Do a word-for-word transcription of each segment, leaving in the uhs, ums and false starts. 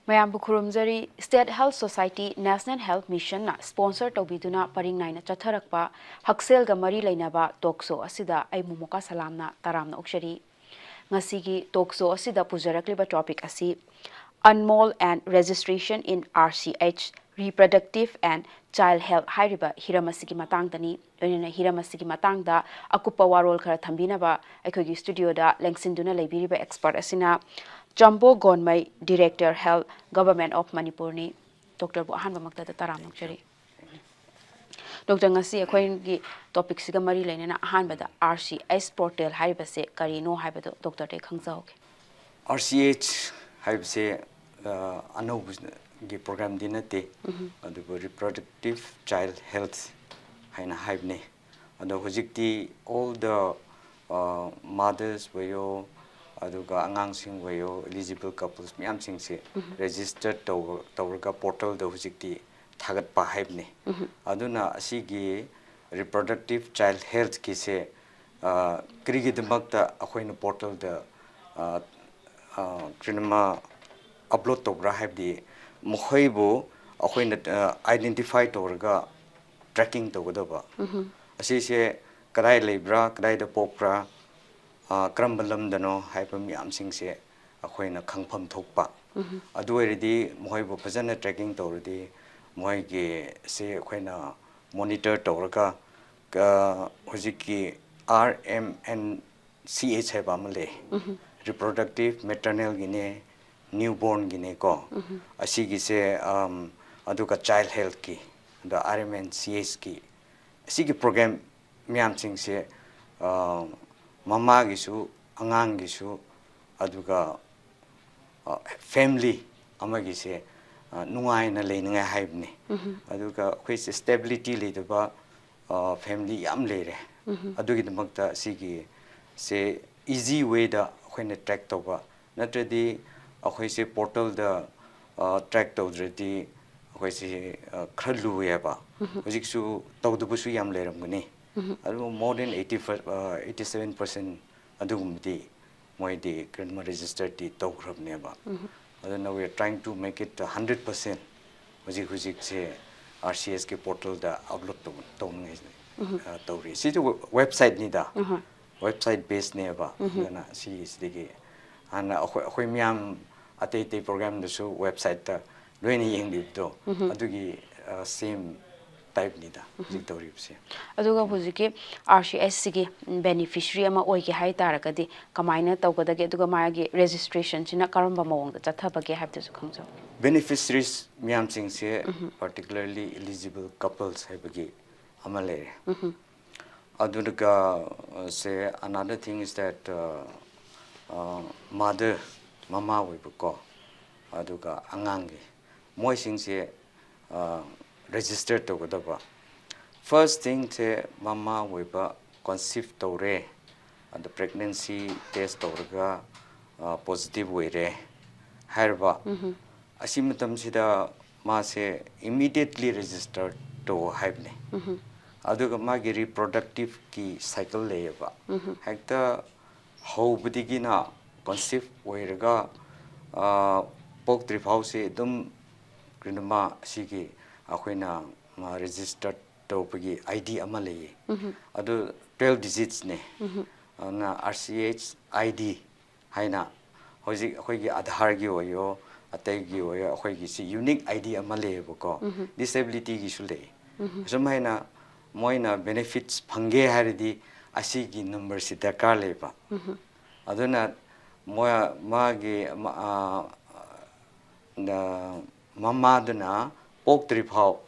ꯃꯌꯥꯝꯕꯨ ꯈꯨꯔꯨꯝꯖꯔꯤ꯫ State Health Society, National Health Missionꯅ sponsor ꯇꯧꯕꯤꯗꯨꯅ ꯄꯔꯤꯡ ꯅꯥꯏꯅ ꯆꯠꯊꯔꯛꯄ ꯍꯛꯁꯦꯜꯒ ꯃꯔꯤ ꯂꯩꯅꯕ talk show ꯑꯁꯤꯗ ꯑꯩ ꯃꯣꯃꯣꯀꯥ ꯁꯂꯥꯝꯅ ꯇꯔꯥꯝꯅ ꯑꯣꯛꯆꯔꯤ꯫ ꯉꯁꯤꯒꯤ talk show ꯑꯁꯤꯗ ꯄꯨꯖꯔꯛꯂꯤꯕ topic ꯑꯁꯤ Anmol and Registration in R C H, Reproductive and Child Health ꯍꯥꯏꯔꯤꯕ ꯍꯤꯔꯝ ꯑꯁꯤꯒꯤ ꯃꯇꯥꯡꯗꯅꯤ꯫ ꯂꯣꯏꯅꯅ ꯍꯤꯔꯝ ꯑꯁꯤꯒꯤ ꯃꯇꯥꯡꯗ ꯑꯀꯨꯞꯄ ꯋꯥꯔꯣꯜ ꯈꯔ ꯊꯝꯕꯤꯅꯕ ꯑꯩꯈꯣꯏꯒꯤ studioꯗ ꯂꯦꯡꯁꯤꯟꯗꯨꯅ ꯂꯩꯕꯤꯔꯤꯕ expert ꯑꯁꯤꯅ ꯆꯝꯕꯣ ꯒꯣꯟꯃꯩ, Director Health, Government of Manipurꯅꯤ꯫ Doctorꯕꯨ ꯑꯍꯥꯟꯕꯃꯛꯇꯗ ꯇꯔꯥꯝꯅ ꯑꯣꯛꯆꯔꯤ꯫ Doctor, ꯉꯁꯤ ꯑꯩꯈꯣꯏꯒꯤ topicꯁꯤꯒ ꯃꯔꯤ ꯂꯩꯅꯅ ꯑꯍꯥꯟꯕꯗ R C H portal ꯍꯥꯏꯔꯤꯕꯁꯦ ꯀꯔꯤꯅꯣ ꯍꯥꯏꯕꯗꯨ doctorꯗꯒꯤ ꯈꯪꯖꯍꯧꯒꯦ꯫ R C H ꯍꯥꯏꯕꯁꯦ ꯑ, ꯑꯅꯧꯕꯒꯤ programꯗꯤ ꯅꯠꯇꯦ, ꯑꯗꯨꯕꯨ Reproductive Child Health ꯍꯥꯏꯅ ꯍꯥꯏꯕꯅꯦ꯫ ꯑꯗꯣ ꯍꯧꯖꯤꯛꯇꯤ all the, ꯑ, mothers ꯑꯣꯏꯌꯣ, ꯑꯗꯨꯒ ꯑꯉꯥꯡꯁꯤꯡ ꯑꯣꯏꯌꯣ, eligible couples ꯃꯌꯥꯝꯁꯤꯡꯁꯦ register ꯇꯧ-, ꯇꯧꯔꯒ portalꯗ ꯍꯧꯖꯤꯛꯇꯤ ꯊꯥꯒꯠꯄ ꯍꯥꯏꯕꯅꯤ꯫ ꯑꯗꯨꯅ ꯑꯁꯤꯒꯤ Reproductive Child Healthꯀꯤꯁꯦ, ꯑ, ꯀꯔꯤꯒꯤꯗꯃꯛꯇ ꯑꯩꯈꯣꯏꯅ portalꯗ, ꯑ, ꯑ, ꯀꯔꯤꯅꯣꯃ upload ꯇꯧꯕ꯭ꯔꯥ ꯍꯥꯏꯕꯗꯤ ꯃꯈꯣꯏꯕꯨ ꯑꯩꯈꯣꯏꯅ, ꯑ, identify ꯇꯧꯔꯒ tracking ꯇꯧꯒꯗꯕ꯫ ꯑꯁꯤꯁꯦ ꯀꯗꯥꯏ ꯂꯩꯕ꯭ꯔꯥ, ꯀꯗꯥꯏꯗ ꯄꯣꯛꯄ꯭ꯔꯥ, ꯑ, ꯀꯔꯝꯕ ꯂꯝꯗꯅꯣ ꯍꯥꯏꯕ ꯃꯌꯥꯝꯁꯤꯡꯁꯦ ꯑꯩꯈꯣꯏꯅ ꯈꯪꯐꯝ ꯊꯣꯛꯄ꯫ ꯑꯗꯨ ꯑꯣꯏꯔꯗꯤ ꯃꯈꯣꯏꯕꯨ ꯐꯖꯅ tracking ꯇꯧꯔꯗꯤ ꯃꯈꯣꯏꯒꯤ ꯁꯤ ꯑꯩꯈꯣꯏꯅ monitor ꯇꯧꯔꯒ, ꯑ, ꯍꯧꯖꯤꯛꯀꯤ R M N C H ꯍꯥꯏꯕ ꯑꯃ ꯂꯩ꯫ Reproductive, maternalꯒꯤꯅꯦ, newbornꯒꯤꯅꯦ ꯀꯣ꯫ ꯑꯁꯤꯒꯤꯁꯦ, ꯑꯝ, ꯑꯗꯨꯒ child healthꯀꯤ, ꯑꯗ R M N C Hꯀꯤ, ꯑꯁꯤꯒꯤ program ꯃꯌꯥꯝꯁꯤꯡꯁꯦ, ꯑ, ꯃꯃꯥꯒꯤꯁꯨ, ꯑꯉꯥꯡꯒꯤꯁꯨ, ꯑꯗꯨꯒ, ꯑ, family ꯑꯃꯒꯤꯁꯦ, ꯑ, ꯅꯨꯡꯉꯥꯏꯅ ꯂꯩꯅꯤꯡꯉꯥꯏ ꯍꯥꯏꯕꯅꯤ꯫ ꯑꯗꯨꯒ ꯑꯩꯈꯣꯏꯁꯦ stability ꯂꯩꯇꯕ, ꯑ, family ꯌꯥꯝ ꯂꯩꯔꯦ꯫ ꯑꯗꯨꯒꯤꯗꯃꯛꯇ ꯁꯤꯒꯤꯁꯦ easy wayꯗ ꯑꯩꯈꯣꯏꯅ track ꯇꯧꯕ, ꯅꯠꯇ꯭ꯔꯗꯤ ꯑꯩꯈꯣꯏꯁꯦ portalꯗ, ꯑ, track ꯇꯧꯗ꯭ꯔꯗꯤ ꯑꯩꯈꯣꯏꯁꯦ, ꯑ, ꯈꯔ ꯂꯨꯏꯌꯦꯕ꯫ ꯍꯧꯖꯤꯛꯁꯨ ꯇꯧꯗꯕꯁꯨ ꯌꯥꯝ ꯂꯩꯔꯝꯒꯅꯤ꯫ ꯑꯗꯨꯕꯨ more than eighty, ꯑ, eighty seven percent ꯑꯗꯨꯒꯨꯝꯕꯗꯤ ꯃꯣꯏꯗꯤ ꯀꯔꯤꯒꯨꯝꯕ registerꯗꯤ ꯇꯧꯈ꯭ꯔꯕꯅꯦꯕ꯫ ꯑꯗꯨꯅ we are trying to make it hundred percent ꯍꯧꯖꯤꯛ ꯍꯧꯖꯤꯛꯁꯦ ꯑꯥꯔ ꯁꯤ ꯑꯦꯁꯀꯤ ꯄꯣꯔꯇꯦꯜꯗ ꯑꯞꯂꯣꯗ ꯇꯧ ꯇꯧꯅꯤꯡꯉꯥꯏ ꯑ, ꯇꯧꯔꯤ꯫ ꯁꯤꯁꯨ ꯋꯦꯕꯁꯥꯏꯠꯅꯤꯗ꯫ ꯋꯦꯕꯁꯥꯏꯠ ꯕꯦꯁꯅꯦꯕ꯫ ꯑꯗꯨꯅ ꯁꯤꯁꯤꯗꯒꯤ ꯍꯥꯟꯅ ꯑꯩꯈꯣꯏ ꯑꯩꯈꯣꯏ ꯃꯌꯥꯝ ꯑꯇꯩ ꯑꯇꯩ ꯄ꯭ꯔꯣꯒ꯭ꯔꯥꯝꯗꯁꯨ ꯋꯦꯕꯁꯥꯏꯠꯇ ꯂꯣꯏꯅ ꯌꯦꯡꯕꯤꯕꯗꯣ ꯑꯗꯨꯒꯤ ꯁꯦꯝ ꯇꯥꯏꯞꯅꯤꯗ ꯍꯧꯖꯤꯛ ꯇꯧꯔꯤꯕꯁꯦ꯫ ꯑꯗꯨꯒ ꯍꯧꯖꯤꯛꯀꯤ ꯑꯥꯔ ꯁꯤ ꯑꯦꯁ ꯁꯤꯒꯤ ꯕꯦꯅꯤꯐꯤꯁꯔꯤ ꯑꯃ ꯑꯣꯏꯒꯦ ꯍꯥꯏ ꯇꯥꯔꯒꯗꯤ ꯀꯃꯥꯏꯅ ꯇꯧꯒꯗꯒꯦ? ꯑꯗꯨꯒ ꯃꯥꯒꯤ ꯔꯦꯖꯤꯁꯇ꯭ꯔꯦꯁꯟꯁꯤꯅ ꯀꯔꯝꯕ ꯃꯑꯣꯡꯗ ꯆꯠꯊꯕꯒꯦ ꯍꯥꯏꯕꯗꯨꯁꯨ ꯈꯪꯖꯧ꯫ ꯕꯦꯅꯤꯐꯤꯁꯔꯤꯁ ꯃꯌꯥꯝꯁꯤꯡꯁꯦ particularly eligible couples ꯍꯥꯏꯕꯒꯤ ꯑꯃ ꯂꯩꯔꯦ꯫ ꯑꯗꯨꯒ ꯁꯦ another thing is that mother ꯃꯃꯥ ꯑꯣꯏꯕꯀꯣ ꯑꯗꯨꯒ ꯑꯉꯥꯡꯒꯤ ꯃꯣꯏꯁꯤꯡꯁꯦ ꯔꯦꯖꯤꯁꯇꯔ ꯇꯧꯒꯗꯕ꯫ ꯐꯥꯔꯁ ꯊꯤꯡꯁꯦ ꯃꯃꯥ ꯑꯣꯏꯕ ꯀꯣꯟꯁꯤꯞ ꯇꯧꯔꯦ ꯑꯗ ꯄ꯭ꯔꯦꯒꯅꯦꯟꯁꯤ ꯇꯦꯁ ꯇꯧꯔꯒ ꯄꯣꯖꯤꯇꯤꯚ ꯑꯣꯏꯔꯦ ꯍꯥꯏꯔꯕ ꯑꯁꯤ ꯃꯇꯝꯁꯤꯗ ꯃꯥꯁꯦ ꯏꯃꯤꯗꯤꯌꯦꯠꯂꯤ ꯔꯦꯖꯤꯁꯇꯔ ꯇꯧ ꯍꯥꯏꯕꯅꯦ꯫ ꯑꯗꯨꯒ ꯃꯥꯒꯤ ꯔꯤꯄ꯭ꯔꯣꯗꯛꯇꯤꯞꯀꯤ ꯁꯥꯏꯀꯜ ꯂꯩꯌꯦꯕ꯫ ꯍꯦꯛꯇ ꯍꯧꯕꯗꯒꯤꯅ ꯀꯣꯟꯁꯤꯞ ꯑꯣꯏꯔꯒ ꯄꯣꯛꯇ꯭ꯔꯤ ꯐꯥꯎꯁꯦ ꯑꯗꯨꯝ ꯀꯔꯤꯅꯣꯃ ꯑꯁꯤꯒꯤ ꯑꯩꯈꯣꯏꯅ ꯔꯦꯖꯤꯁꯇꯔ ꯇꯧꯕꯒꯤ ꯑꯥꯏ ꯗꯤ ꯑꯃ ꯂꯩꯌꯦ꯫ ꯑꯗꯨ ꯇ꯭ꯋꯦꯜꯐ ꯗꯤꯖꯤꯠꯁꯅꯦ꯫ ꯑꯗꯨꯅ R C S I D ꯍꯥꯏꯅ ꯍꯧꯖꯤꯛ ꯑꯩꯈꯣꯏꯒꯤ ꯑꯥꯙꯥꯔꯒꯤ ꯑꯣꯏꯌꯣ ꯑꯇꯩꯒꯤ ꯑꯣꯏꯌꯣ ꯑꯩꯈꯣꯏꯒꯤ ꯁꯤ ꯌꯨꯅꯤꯛ ꯑꯥꯏ ꯗꯤ ꯑꯃ ꯂꯩꯌꯦꯕꯀꯣ꯫ ꯗꯤꯁꯦꯕꯤꯂꯤꯇꯤꯒꯤꯁꯨ ꯂꯩ꯫ ꯑꯁꯨꯝ ꯍꯥꯏꯅ ꯃꯣꯏꯅ ꯕꯦꯅꯤꯐꯤꯠꯁ ꯐꯪꯒꯦ ꯍꯥꯏꯔꯗꯤ ꯑꯁꯤꯒꯤ ꯅꯝꯕꯔꯁꯤ ꯗꯔꯀꯥꯔ ꯂꯩꯕ꯫ ꯑꯗꯨꯅ ꯃꯣꯏ ꯃꯥꯒꯤ ꯃꯃꯥꯗꯨꯅ ꯄꯣꯛꯇ꯭ꯔꯤ ꯐꯥꯎ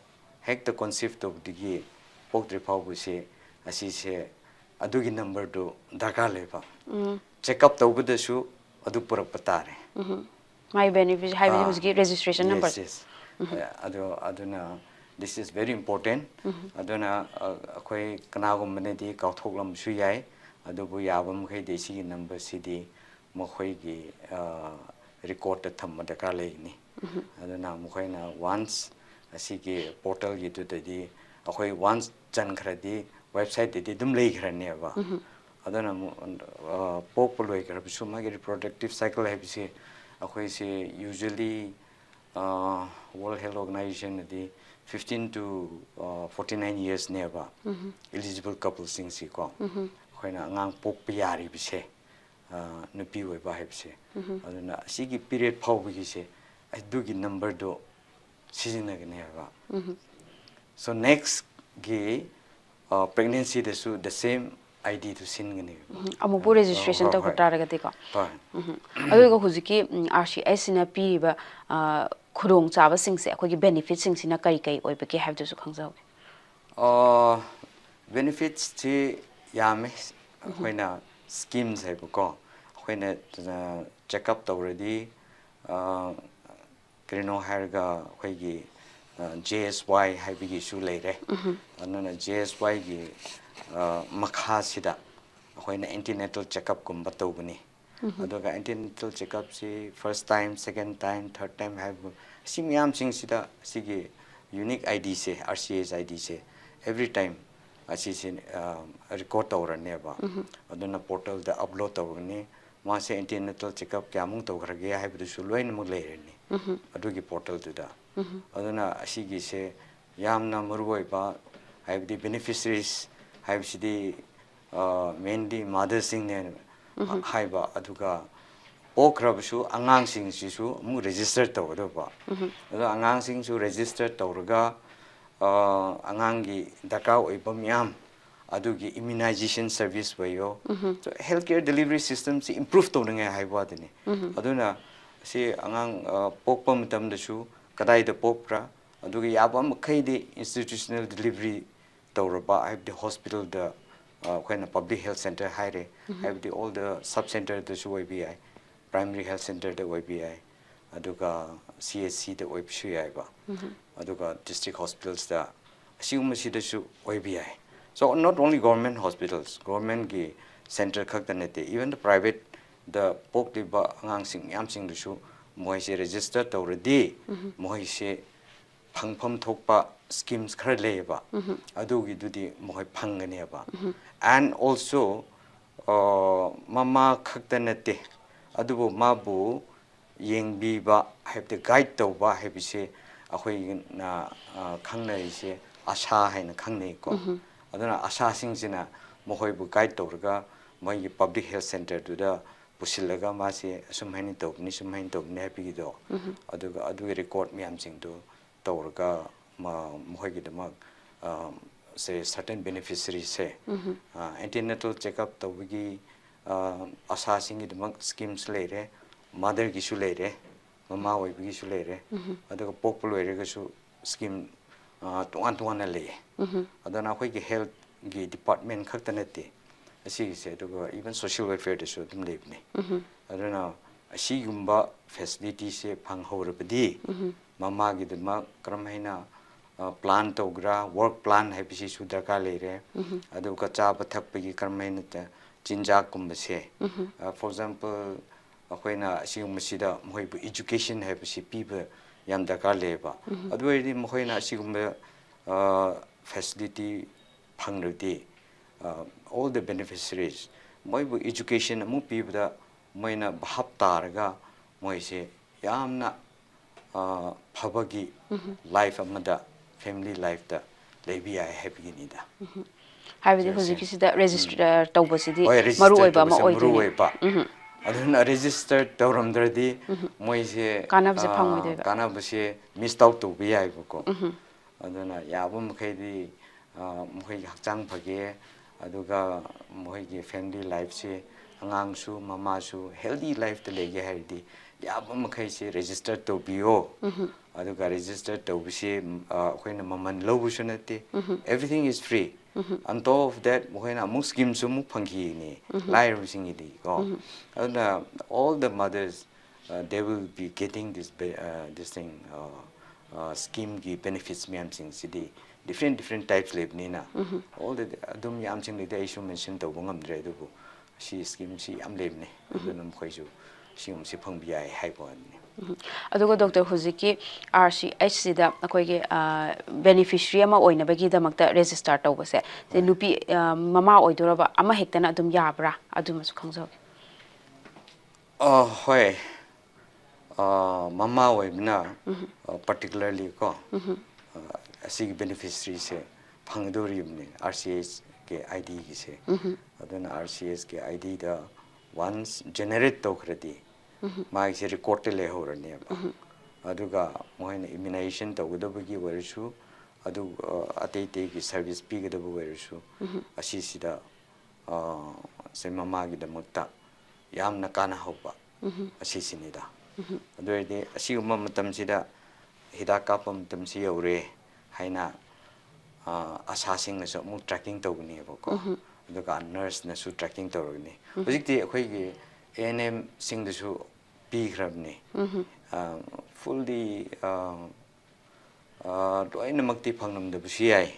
ꯍꯦꯛꯇ ꯀꯣꯟꯁꯤꯞ ꯇꯧꯕꯗꯒꯤ ꯄꯣꯛꯇ꯭ꯔꯤ ꯐꯥꯎꯕꯁꯦ ꯑꯁꯤꯁꯦ ꯑꯗꯨꯒꯤ ꯅꯝꯕꯔꯗꯨ ꯗꯔꯀꯥꯔ ꯂꯩꯕ꯫ ꯆꯦꯛꯑꯞ ꯇꯧꯕꯗꯁꯨ ꯑꯗꯨ ꯄꯨꯔꯛꯄ ꯇꯥꯔꯦ꯫ ꯃꯥꯒꯤ ꯕꯦꯅꯤꯐꯤꯠ ꯍꯥꯏꯕꯗꯤ ꯍꯧꯖꯤꯛꯀꯤ ꯔꯦꯖꯤꯁꯇ꯭ꯔꯦꯁꯟ ꯅꯝꯕꯔ꯫ ꯑꯗꯣ ꯑꯗꯨꯅ this is very important꯫ ꯑꯗꯨꯅ ꯑꯩꯈꯣꯏ ꯀꯅꯥꯒꯨꯝꯕꯅꯗꯤ ꯀꯥꯎꯊꯣꯛꯂꯝꯕꯁꯨ ꯌꯥꯏ꯫ ꯑꯗꯨꯕꯨ ꯌꯥꯕ ꯃꯈꯩꯗꯤ ꯁꯤꯒꯤ ꯅꯝꯕꯔꯁꯤꯗꯤ ꯃꯈꯣꯏꯒꯤ ꯔꯦꯀꯣꯔꯠꯇ ꯊꯝꯕ ꯗꯔꯀꯥꯔ ꯂꯩꯒꯅꯤ꯫ ꯑꯗꯨꯅ ꯃꯈꯣꯏꯅ ꯋꯥꯟꯁ ꯑꯁꯤꯒꯤ ꯄꯣꯔꯇꯦꯜꯒꯤꯗꯨꯗꯗꯤ ꯑꯩꯈꯣꯏ ꯋꯥꯟꯁ ꯆꯟꯈ꯭ꯔꯗꯤ ꯋꯦꯕꯁꯥꯏꯠꯇꯗꯤ ꯑꯗꯨꯝ ꯂꯩꯈ꯭ꯔꯅꯦꯕ꯫ ꯑꯗꯨꯅ ꯑꯃꯨꯛ ꯄꯣꯛꯄ ꯂꯣꯏꯈ꯭ꯔꯕꯁꯨ ꯃꯥꯒꯤ ꯔꯤꯄ꯭ꯔꯣꯗꯛꯇꯤꯞ ꯁꯥꯏꯀꯜ ꯍꯥꯏꯕꯁꯤ ꯑꯩꯈꯣꯏꯁꯦ usually World Health Organizationꯅꯗꯤ fifteen to forty nine yearsꯅꯦꯕ eligible couplesꯁꯤꯡꯁꯤꯀꯣ ꯑꯩꯈꯣꯏꯅ ꯑꯉꯥꯡ ꯄꯣꯛꯄ ꯌꯥꯔꯤꯕꯁꯦ, ꯅꯨꯄꯤ ꯑꯣꯏꯕ ꯍꯥꯏꯕꯁꯦ꯫ ꯑꯗꯨꯅ ꯑꯁꯤꯒꯤ period ꯐꯥꯎꯕꯒꯤꯁꯦ ꯑꯗꯨꯒꯤ numberꯗꯣ ꯁꯤꯖꯤꯟꯅꯒꯅꯦꯕ꯫ So nextꯒꯤ pregnancyꯗꯁꯨ the same IDꯗꯨ ꯁꯤꯟꯒꯅꯦꯕ꯫ ꯑꯃꯨꯛꯄꯨ registration ꯍꯣꯏ, ꯇꯧꯈ꯭ꯔ ꯍꯣꯏ꯫ ꯇꯥꯔꯒꯗꯤꯀꯣ꯫ ꯍꯣꯏ꯫ ꯑꯗꯨꯒ ꯍꯧꯖꯤꯛꯀꯤ RCSꯁꯤꯅ ꯄꯤꯔꯤꯕ ꯈꯨꯗꯣꯡꯆꯥꯕꯁꯤꯡꯁꯦ, ꯑꯩꯈꯣꯏꯒꯤ benefitꯁꯤꯡꯁꯤꯅ ꯀꯔꯤ ꯀꯔꯤ ꯑꯣꯏꯕꯒꯦ ꯍꯥꯏꯕꯗꯨꯁꯨ ꯈꯪꯖꯍꯧꯒꯦ꯫ Benefitsꯁꯤ ꯌꯥꯝꯃꯦ꯫ ꯑꯩꯈꯣꯏꯅ schemes ꯍꯥꯏꯕꯀꯣ, ꯑꯩꯈꯣꯏꯅ checkup ꯇꯧꯔꯗꯤ, ꯀꯔꯤꯅꯣ ꯍꯥꯏꯔꯒ ꯑꯩꯈꯣꯏꯒꯤ JSY ꯍꯥꯏꯕꯒꯤꯁꯨ ꯂꯩꯔꯦ꯫ ꯑꯗꯨꯅ JSYꯒꯤ ꯃꯈꯥꯁꯤꯗ ꯑꯩꯈꯣꯏꯅ antenatal checkupꯀꯨꯝꯕ ꯇꯧꯒꯅꯤ꯫ ꯑꯗꯨꯒ antenatal checkupꯁꯤ first time, second time, third time ꯍꯥꯏꯕ, ꯁꯤ ꯃꯌꯥꯝꯁꯤꯡꯁꯤꯗ ꯁꯤꯒꯤ unique IDꯁꯦ, RCS IDꯁꯦ every time ꯑꯁꯤꯁꯦ record ꯇꯧꯔꯅꯦꯕ꯫ ꯑꯗꯨꯅ portalꯗ upload ꯇꯧꯔꯅꯤ꯫ ꯃꯥꯁꯦ antenatal checkup ꯀꯌꯥꯃꯨꯛ ꯇꯧꯈ꯭ꯔꯒꯦ ꯍꯥꯏꯕꯗꯨꯁꯨ ꯂꯣꯏꯅꯃꯛ ꯂꯩꯔꯅꯤ ꯑꯗꯨꯒꯤ portalꯗꯨꯗ꯫ ꯑꯗꯨꯅ ꯑꯁꯤꯒꯤꯁꯦ ꯌꯥꯝꯅ ꯃꯔꯨ ꯑꯣꯏꯕ, ꯍꯥꯏꯕꯗꯤ beneficiaries ꯍꯥꯏꯕꯁꯤꯗꯤ mainly motherꯁꯤꯡꯅꯦ ꯍꯥꯏꯕ, ꯑꯗꯨꯒ ꯄꯣꯛꯈ꯭ꯔꯕꯁꯨ ꯑꯉꯥꯡꯁꯤꯡꯁꯤꯁꯨ ꯑꯃꯨꯛ register ꯇꯧꯒꯗꯧꯕ꯫ ꯑꯗꯣ ꯑꯉꯥꯡꯁꯤꯡꯁꯨ register ꯇꯧꯔꯒ ꯑꯉꯥꯡꯒꯤ ꯗꯔꯀꯥꯔ ꯑꯣꯏꯕ ꯃꯌꯥꯝ ꯑꯗꯨꯒꯤ immunization service ꯑꯣꯏꯌꯣ꯫ So health care delivery systemꯁꯤ improve ꯇꯧꯅꯤꯡꯉꯥꯏ ꯍꯥꯏꯕ ꯋꯥꯗꯅꯤ꯫ ꯑꯗꯨꯅ ꯁꯤ ꯑꯉꯥꯡ ꯄꯣꯛꯄ ꯃꯇꯝꯗꯁꯨ ꯀꯗꯥꯏꯗ ꯄꯣꯛꯄ꯭ꯔꯥ, ꯑꯗꯨꯒ ꯌꯥꯕ ꯃꯈꯩꯗꯤ institutional delivery ꯇꯧꯔꯕ, ꯍꯥꯏꯕꯗꯤ hospitalꯗ, ꯑꯩꯈꯣꯏꯅ public health centre ꯍꯥꯏꯔꯦ, ꯍꯥꯏꯕꯗꯤ all the sub centreꯗꯁꯨ ꯑꯣꯏꯕ ꯌꯥꯏ, primary health centreꯗ ꯑꯣꯏꯕ ꯌꯥꯏ, ꯑꯗꯨꯒ CHCꯗ ꯑꯣꯏꯕꯁꯨ ꯌꯥꯏꯕ, ꯑꯗꯨꯒ district hospitalsꯇ, ꯑꯁꯤꯒꯨꯝꯕꯁꯤꯗꯁꯨ ꯑꯣꯏꯕ ꯌꯥꯏ꯫ So not only government hospitals, governmentꯀꯤ centre ꯈꯛꯇ ꯅꯠꯇꯦ, even the privateꯗ ꯄꯣꯛꯂꯤꯕ ꯑꯉꯥꯡꯁꯤꯡ ꯃꯌꯥꯝꯁꯤꯡꯗꯨꯁꯨ ꯃꯣꯏꯁꯦ register ꯇꯧꯔꯗꯤ ꯃꯣꯏꯁꯦ ꯐꯪꯐꯝ ꯊꯣꯛꯄ schemes ꯈꯔ ꯂꯩꯌꯦꯕ, ꯑꯗꯨꯒꯤꯗꯨꯗꯤ ꯃꯈꯣꯏ ꯐꯪꯒꯅꯦꯕ꯫ And also ꯃꯃꯥ ꯈꯛꯇ ꯅꯠꯇꯦ, ꯑꯗꯨꯕꯨ ꯃꯥꯕꯨ ꯌꯦꯡꯕꯤꯕ ꯍꯥꯏꯕꯗꯤ ꯒꯥꯏꯗ ꯇꯧꯕ ꯍꯥꯏꯕꯁꯦ ꯑꯩꯈꯣꯏꯅ ꯑ, ꯈꯪꯅꯔꯤꯁꯦ ꯑꯁꯥ ꯍꯥꯏꯅ ꯈꯪꯅꯩꯀꯣ꯫ ꯑꯗꯨꯅ ꯑꯁꯥꯁꯤꯡꯁꯤꯅ ꯃꯈꯣꯏꯕꯨ ꯒꯥꯏꯗ ꯇꯧꯔꯒ ꯃꯣꯏꯒꯤ ꯄꯕ꯭ꯂꯤꯛ ꯍꯦꯜꯊ ꯁꯦꯟꯇꯔꯗꯨꯗ ꯄꯨꯁꯤꯜꯂꯒ ꯃꯥꯁꯦ ꯑꯁꯨꯝ ꯍꯥꯏꯅ ꯇꯧꯕꯅꯤ, ꯁꯨꯝ ꯍꯥꯏꯅ ꯇꯧꯕꯅꯤ ꯍꯥꯏꯕꯒꯤꯗꯣ, ꯑꯗꯨꯒ ꯑꯗꯨꯒꯤ ꯔꯦꯀꯣꯔꯗ ꯃꯌꯥꯝꯁꯤꯡꯗꯨ ꯇꯧꯔꯒ ꯃ- ꯃꯈꯣꯏꯒꯤꯗꯃꯛ ꯑ, ꯁꯦ ꯁꯔꯇꯦꯟ ꯕꯦꯅꯤꯐꯤꯁꯔꯤꯁꯦ ꯑꯦꯟꯇꯤꯅꯦꯇꯜ ꯆꯦꯛꯑꯞ ꯇꯧꯕꯒꯤ ꯑ, ꯑꯁꯥꯁꯤꯡꯒꯤꯗꯃꯛ ꯁ꯭ꯀꯤꯝꯁꯨ ꯂꯩꯔꯦ, ꯃꯥꯗꯔꯒꯤꯁꯨ ꯂꯩꯔꯦ, ꯃꯃꯥ ꯑꯣꯏꯕꯒꯤꯁꯨ ꯂꯩꯔꯦ, ꯑꯗꯨꯒ ꯄꯣꯛꯄ ꯂꯣꯏꯔꯒꯁꯨ ꯁ꯭ꯀꯤꯝ ꯑ, ꯇꯣꯉꯥꯟ ꯇꯣꯉꯥꯟꯅ ꯂꯩꯌꯦ꯫ ꯑꯗꯨꯅ ꯑꯩꯈꯣꯏꯒꯤ ꯍꯦꯜꯠꯒꯤ ꯗꯤꯄꯥꯔꯠꯃꯦꯟ ꯈꯛꯇ ꯅꯠꯇꯦ ꯑꯁꯤꯒꯤꯁꯦ, ꯑꯗꯨꯒ ꯏꯚꯟ ꯁꯣꯁꯤꯌꯦꯜ ꯋꯦꯜꯐꯤꯌꯔꯗꯁꯨ ꯑꯗꯨꯝ ꯂꯩꯕꯅꯦ꯫ ꯑꯗꯨꯅ ꯑꯁꯤꯒꯨꯝꯕ ꯐꯦꯁꯤꯂꯤꯇꯤꯁꯦ ꯐꯪꯍꯧꯔꯕꯗꯤ ꯃꯃꯥꯒꯤꯗꯃꯛ ꯀꯔꯝ ꯍꯥꯏꯅ ꯄ꯭ꯂꯥꯟ ꯇꯧꯒ꯭ꯔꯥ, ꯋꯥꯔꯛ ꯄ꯭ꯂꯥꯟ ꯍꯥꯏꯕꯁꯤꯁꯨ ꯗꯔꯀꯥꯔ ꯂꯩꯔꯦ꯫ ꯑꯗꯨꯒ ꯆꯥꯕ ꯊꯛꯄꯒꯤ ꯀꯔꯝ ꯍꯥꯏꯅ ꯆ- ꯆꯤꯟꯖꯥꯛꯀꯨꯝꯕꯁꯦ, ꯐꯣꯔ ꯑꯦꯛꯖꯥꯝꯄꯜ, ꯑꯩꯈꯣꯏꯅ ꯑꯁꯤꯒꯨꯝꯕꯁꯤꯗ ꯃꯈꯣꯏꯕꯨ ꯏꯖꯨꯀꯦꯁꯟ ꯍꯥꯏꯕꯁꯤ ꯄꯤꯕ ꯌꯥꯝ ꯗꯔꯀꯥꯔ ꯂꯩꯌꯦꯕ꯫ ꯑꯗꯨ ꯑꯣꯏꯔꯗꯤ ꯃꯈꯣꯏꯅ ꯑꯁꯤꯒꯨꯝꯕ ꯐꯦꯁꯤꯂꯤꯇꯤ ꯐꯪꯂꯗꯤ, all the beneficiaries, ꯃꯣꯏꯕꯨ ꯏꯖꯨꯀꯦꯁꯟ ꯑꯃꯨꯛ ꯄꯤꯕꯗ ꯃꯣꯏꯅ ꯚꯥꯞ ꯇꯥꯔꯒ ꯃꯣꯏꯁꯦ ꯌꯥꯝꯅ ꯑ, ꯐꯕꯒꯤ ꯂꯥꯏꯐ ꯑꯃꯗ, ꯐꯦꯃꯤꯂꯤ ꯂꯥꯏꯐꯇ ꯂꯩꯕ ꯌꯥꯏ ꯍꯥꯏꯕꯒꯤꯅꯤꯗ꯫ ꯍꯥꯏꯕꯗꯤ ꯍꯧꯖꯤꯛꯀꯤꯁꯤꯗ ꯔꯦꯖꯤꯁꯇꯔ ꯇꯧꯕꯁꯤꯗꯤ ꯍꯣꯏ, ꯔꯦꯖꯤꯁꯇꯔ ꯃꯔꯨ ꯑꯣꯏꯕ ꯑꯃ ꯇꯧꯕꯁꯦ ꯃꯔꯨ ꯑꯣꯏꯗꯣꯏꯅꯦ꯫ ꯑꯣꯏꯕ꯫ ꯑꯗꯨꯅ ꯔꯦꯖꯤꯁꯇꯔ ꯇꯧꯔꯝꯗ꯭ꯔꯗꯤ ꯃꯣꯏꯁꯦ ꯀꯥꯟꯅꯕꯁꯦ ꯑ, ꯐꯪꯉꯣꯏꯗꯣꯏꯕ꯫ ꯀꯥꯟꯅꯕꯁꯦ ꯃꯤꯁ ꯑꯥꯎꯠ ꯇꯧꯕ ꯌꯥꯏꯕꯀꯣ꯫ ꯑꯗꯨꯅ ꯌꯥꯕ ꯃꯈꯩꯗꯤ ꯑ, ꯃꯈꯣꯏꯒꯤ ꯍꯛꯆꯥꯡ ꯐꯒꯦ, ꯑꯗꯨꯒ ꯃꯈꯣꯏꯒꯤ ꯐꯦꯃꯤꯂꯤ ꯂꯥꯏꯐꯁꯦ, ꯑꯉꯥꯡꯁꯨ ꯃꯃꯥꯁꯨ ꯍꯦꯜꯗꯤ ꯂꯥꯏꯐꯇ ꯂꯩꯒꯦ ꯍꯥꯏꯔꯗꯤ ꯌꯥꯕ ꯃꯈꯩꯁꯦ ꯔꯦꯖꯤꯁꯇꯔ ꯇꯧꯕꯤꯌꯣ꯫ ꯑꯗꯨꯒ ꯔꯦꯖꯤꯁꯇꯔ ꯇꯧꯕꯁꯦ ꯎꯝ, ꯑ, ꯑꯩꯈꯣꯏꯅ ꯃꯃꯜ ꯂꯧꯕꯁꯨ ꯅꯠꯇꯦ꯫ Everything is free. On top of that, ꯃꯈꯣꯏꯅ ꯑꯃꯨꯛ ꯁ꯭ꯀꯤꯝꯁꯨ ꯑꯃꯨꯛ ꯐꯪꯈꯤꯅꯤ ꯂꯥꯏꯔꯕꯁꯤꯡꯒꯤꯗꯤ ꯀꯣ꯫ ꯑꯗꯨꯅ all the mothers, uh, they will be getting this be- uh, this thing, uh, uh, ꯁ꯭ꯀꯤꯝꯒꯤ ꯕꯦꯅꯤꯐꯤꯠꯁ ꯃꯌꯥꯝꯁꯤꯡꯁꯤꯗꯤ ꯗꯤꯐ꯭ꯔꯦꯟ ꯗꯤꯐ꯭ꯔꯦꯟ ꯇꯥꯏꯞꯁ ꯂꯩꯕꯅꯤꯅ, all the ꯑꯗꯨꯝ ꯌꯥꯝꯁꯤꯡ ꯂꯩꯗꯤ ꯑꯩꯁꯨ ꯃꯦꯟꯁꯟ ꯇꯧꯕ ꯉꯝꯗ꯭ꯔꯦ, ꯑꯗꯨꯕꯨ ꯁꯤ ꯁ꯭ꯀꯤꯝꯁꯤ ꯌꯥꯝ ꯂꯩꯕꯅꯦ꯫ ꯑꯗꯨꯅ ꯃꯈꯣꯏꯁꯨ ꯁꯤꯒꯨꯝꯕꯁꯤ ꯐꯪꯕ ꯌꯥꯏ ꯍꯥꯏꯕ ꯋꯥꯅꯤ꯫ ꯑꯗꯨꯒ ꯗꯣꯛꯇꯔ, ꯍꯧꯖꯤꯛꯀꯤ ꯑꯥꯔ ꯁꯤ ꯑꯩꯆ ꯁꯤꯗ ꯑꯩꯈꯣꯏꯒꯤ ꯕꯦꯅꯤꯐꯤꯁꯔꯤ ꯑꯃ ꯑꯣꯏꯅꯕꯒꯤꯗꯃꯛꯇ ꯔꯦꯖꯤꯁꯇꯥꯔ ꯇꯧꯕꯁꯦ, ꯁꯤ ꯅꯨꯄꯤ ꯑ, ꯃꯃꯥ ꯑꯣꯏꯗꯣꯔꯕ ꯑꯃ ꯍꯦꯛꯇꯅ ꯑꯗꯨꯝ ꯌꯥꯕ꯭ꯔꯥ? ꯑꯗꯨꯃꯁꯨ ꯈꯪꯖꯍꯧꯒꯦ꯫ ꯑ, ꯍꯣꯏ, ꯑ, ꯃꯃꯥ ꯑꯣꯏꯕꯅ, ꯑ, particularly ꯀꯣ, ꯑ, ꯑꯁꯤꯒꯤ beneficiaryꯁꯦ ꯐꯪꯒꯗꯧꯔꯤꯕꯅꯤ, RCSꯀꯤ IDꯒꯤꯁꯦ꯫ ꯑꯗꯨꯅ RCSꯀꯤ IDꯗ once generate ꯇꯧꯈ꯭ꯔꯗꯤ, ꯃꯥꯒꯤꯁꯦ recordꯇ ꯂꯩꯍꯧꯔꯅꯦꯕ꯫ ꯑꯗꯨꯒ ꯃꯈꯣꯏꯅ immunization ꯇꯧꯒꯗꯕꯒꯤ ꯑꯣꯏꯔꯁꯨ, ꯑꯗꯨ, ꯑ, ꯑꯇꯩ ꯑꯇꯩꯒꯤ service ꯄꯤꯒꯗꯕ ꯑꯣꯏꯔꯁꯨ, ꯑꯁꯤꯁꯤꯗ, ꯑ, ꯁꯦ ꯃꯃꯥꯒꯤꯗꯃꯛꯇ ꯌꯥꯝꯅ ꯀꯥꯟꯅꯍꯧꯕ ꯑꯁꯤꯁꯤꯅꯤꯗ꯫ ꯑꯗꯨ ꯑꯣꯏꯔꯗꯤ ꯑꯁꯤꯒꯨꯝꯕ ꯃꯇꯝꯁꯤꯗ ꯍꯤꯗꯥꯛ ꯀꯥꯞꯄ ꯃꯇꯝꯁꯤ ꯌꯧꯔꯦ ꯍꯥꯏꯅ, ꯑ, ꯑꯁꯥꯁꯤꯡꯅꯁꯨ ꯑꯃꯨꯛ tracking ꯇꯧꯒꯅꯦꯕꯀꯣ꯫ ꯑꯗꯨꯒ nurseꯅꯁꯨ tracking ꯇꯧꯔꯒꯅꯤ꯫ ꯍꯧꯖꯤꯛꯇꯤ ꯑꯩꯈꯣꯏꯒꯤ ANMꯁꯤꯡꯗꯁꯨ ꯄꯤꯈ꯭ꯔꯕꯅꯤ꯫ ꯑ, fully, ꯑ, ꯑ, ꯂꯣꯏꯅꯃꯛꯇꯤ ꯐꯪꯂꯝꯗꯕꯁꯨ ꯌꯥꯏ,